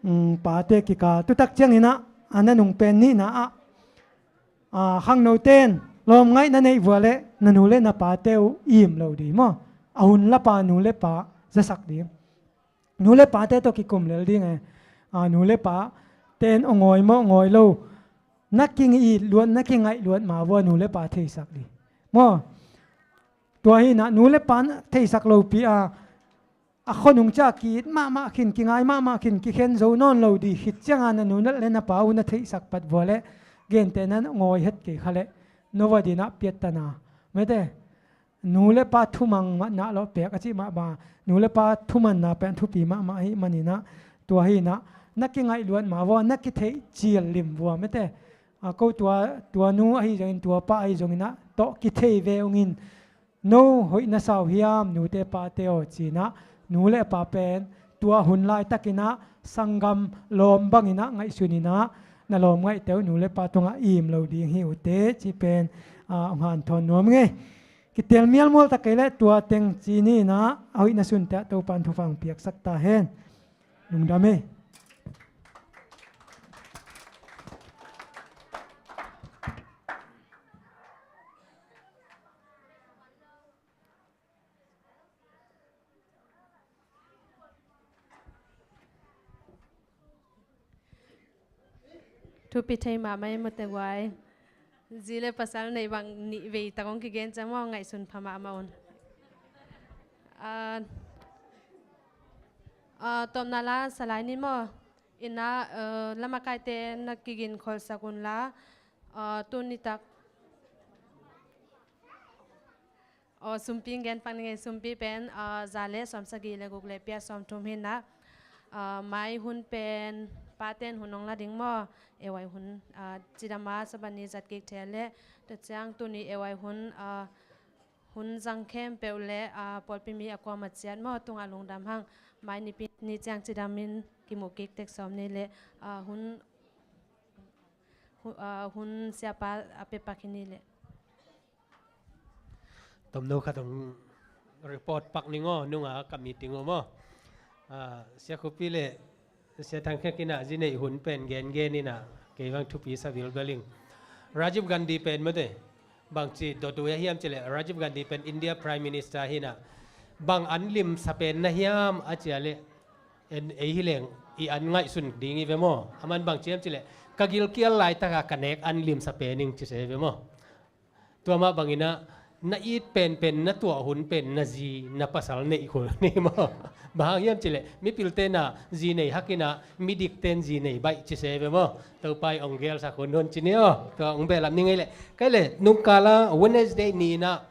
um, pate kikal tutak cianginah a na nung pen nihna ah a, khangnote in lawm ngaih na neih vua le na nu le na pate uh im lo dih maw. A hun lapa nu le pa zasak ding. Nu le pate tawh kikum lel ding e. A, nu le pate in a ngawi maw a ngawi lo na ki-it luat na kingaih luat ma vua nu le pa theisak dih maw. Tua hinah nu le pa na theisak lopi a a khonung cia ki-it mahmah khin kingai mahmah khin kikhen zo nawn lo dih khit cianga na nu le na pa uh na theihsak pat vua le gentehnan a ngawi het kei kha leh no va dinah piattana mate. nu le pa thumang mah na lawh pek a cih mah bang, nu le pa thumanna pen thupi mahmah ahih maninah, tua hinah na kingaihluat mah vua, na kitheih cil lim vua mete. A, ko tua, tua nu ahi zongin, tua pa ahi zonginah tawh kithei ve ungin, no hoih na sau hiam, nute pate aw, cinah nu le pa pen tua hun laitakinah sanggam lawm banginah ngaihsuninah na lawm ngaihte uh nu le pa tungah im lo ding hi uh teh, ci pen, a, hong hanthawn nuam ngei. Kitel mialmual ta kei leh tua teng ci ninah a hoih na sunte ah Topan thupha piaksak ta hen. Lungdam hi. Thupi thei mahmah e mute guai. Zi le pasal neih bang nih vei tak hong kigen ciang maw, ngaihsun pha mahmah un. Ah, ah, tawpna la salai ni maw. Innah, ah, lamakaite na kigin kholsak unla, ah, tuni tak Aw, sumpi gen pak ning ei, sumpi pen, ah, za le sawmsagih le guk le pia sawmthum hinah, ah, mai hun pen paten hun hong la ding maw? Ewai hun, ah, cidam a sabani zat kik thei le, tua ciang tuni ewai hun, ah, hun zang khempeuh le, ah, pawlpi mi a kuamah ciat maw, tungah lungdam hang, mai nipi ni ciang cidamin kimuh kik tek sawm ni le, ah, hun, hun, ah, hun siapa a pia pak hi ni le. Tomno khat hong report pak ning aw, nunga ka meeting uh maw. Ah, Sia Khupi le Sia Thang Khek inah zi neih hun pen gengen inah kei bang thupi sa bilbel ing. Rajiv Gandhi pen mate, bangci dot uh a hiam cileh, Rajiv Gandhi pen India Prime Minister hinah, bang an limsa pen na hiam a cia leh, en, ei hi leng i an ngaihsun ding i ve maw. Aman bangci hiam cileh, ka gilkial laitaka ka nek an limsa pen ing ci se ve maw. Tua mah banginah na it penpen, na tuah hun pen na zi na pasal neih khol ni maw. Bang hang hiam cileh, mipilte na zi nei hakinah, midikten zi nei baih ci se ve maw. Topa i ong gelsak hunhun ci ni aw. Tua ong behlap ni ngei leh, kai leh nungkala Wednesday ni inah,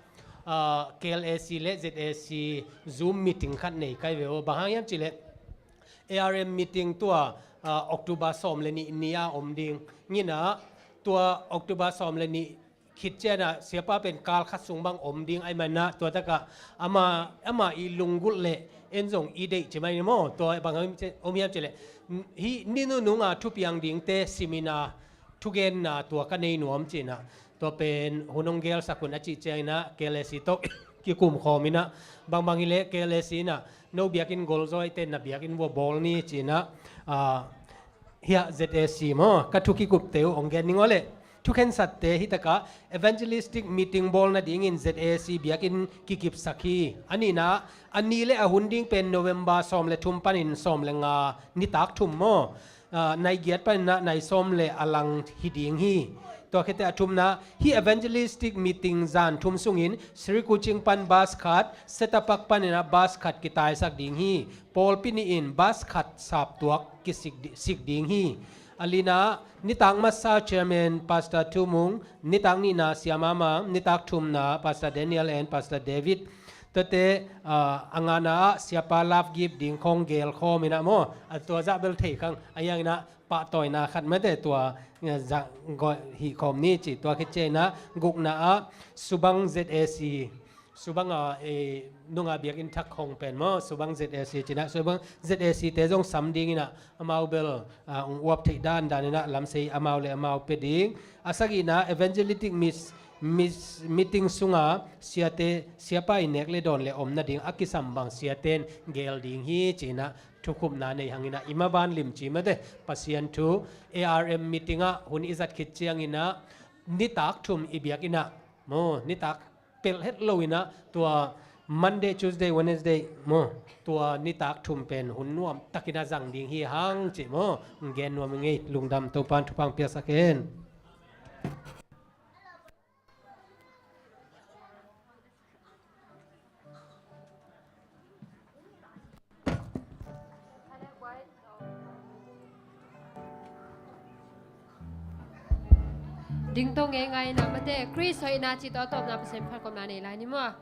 ah, K L A C le Z A C Zoom meeting khat nei kai ve aw. Bang hang hiam cileh, A R M meeting tua, ah, October sawm le nih ni a om ding. Nginah tua October sawm le nih khit cianah siapa pen kal khat sung bang om ding ahi manah, tua takah ama, ama i lunggulh le en zong i deih ci mai ni maw. Tua bang om hiam cileh, hih ni nununga thupiang dingte seminar, thugenna tua ka nei nuam cinah, tua pen hun hong gelsak hun a cih cianginah K L A C tawh kikum khawm inah, bangbang hileh K L A C inah no biakinn golzaw ahite na biakinn vua bawl ni cinah, ah, hiah Z A C maw, ka thu kikupte uh ong gen ning aw leh. Thukhensatte hitakah evangelistic meeting bawl nadingin Z A C biakinn kikipsak hi. A nihna, a ni le a hun ding pen November sawm le thum panin sawm le nga nitak thum maw. Ah, nai giat paninah nai sawm le a lang hi ding hi. Tua khete a thumna, hih evangelistic meeting zan thum sungin Sri Kuching pan bus khat, Setapak paninah bus khat kitaisak ding hi. Pawlpi nihin bus khat saptuak kisik di-, sik ding hi. A lina, nitak masa chairman Pastor Thu Mung, nitak nihna Sia Mama, nitak thumna Pastor Daniel and Pastor David. Tuate, ah, a ngana ah siapa love gift ding khong gel khawm inah maw. A tua zah bel thei khang, a hiang inah pahtawina khat mate tua, eh, zah gawh hih khawm ni ci. Tua khit cianginah gukna ah Subang Z A C, Subang a, eh, nunga biakinn thak khong pen maw, Subang Z A C cinah, Subang Z A C te zong sam dinginah amau bel, ah, ung uap theih dandan inah lamsei amau le amau pia ding. A sagihna evangelistic mis-, mis-, meeting sunga siate, siapa i nek le dawn le om nading a kisam bang siaten gel ding hi cinah thukhupna nei hanginah i maban limci mate Pasian thu. A R M meeting ah hun i zat khit cianginah nitak thum i biakinnah maw, nitak pelh het loinah tua Monday, Tuesday, Wednesday maw, tua nitak thum pen hun nuam takinah zang ding hi hang cih maw, gen nuam i ngei. Lungdam, Topan thupha piaksak hen. Dingto ngeingai in ah, mate, Khrist hoihna cih tawh a tawpna Pasian phat kawmna nei lai ni maw.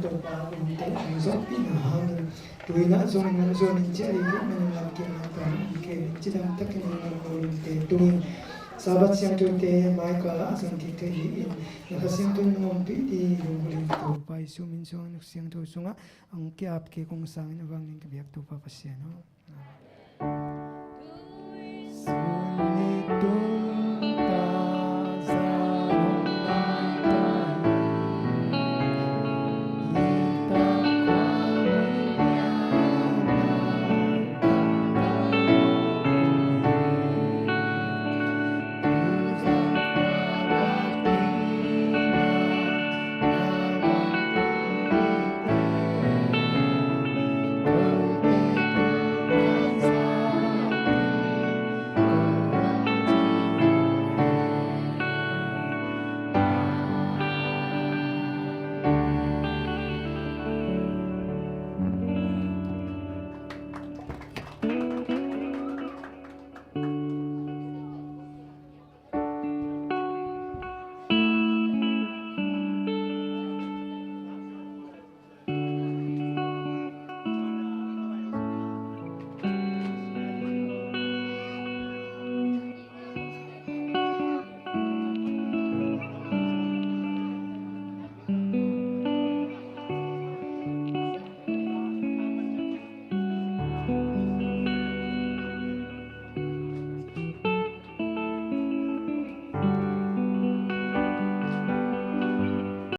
Topa umte hong zawhpihna hangin tuinah zong in hong zuanin ciah ding manin lamkim lampan hong kei cidam takin hong lamkim lamte tungin Sabbath siangthote maikalah a zang kik thei dingin na Kha Siangtho in hong ompih ding hong kulin Topa Jesu min suang na Kha Siangtho sungah hong ki-ap kik hong sangin a vangin ka biak Topa Pasian aw.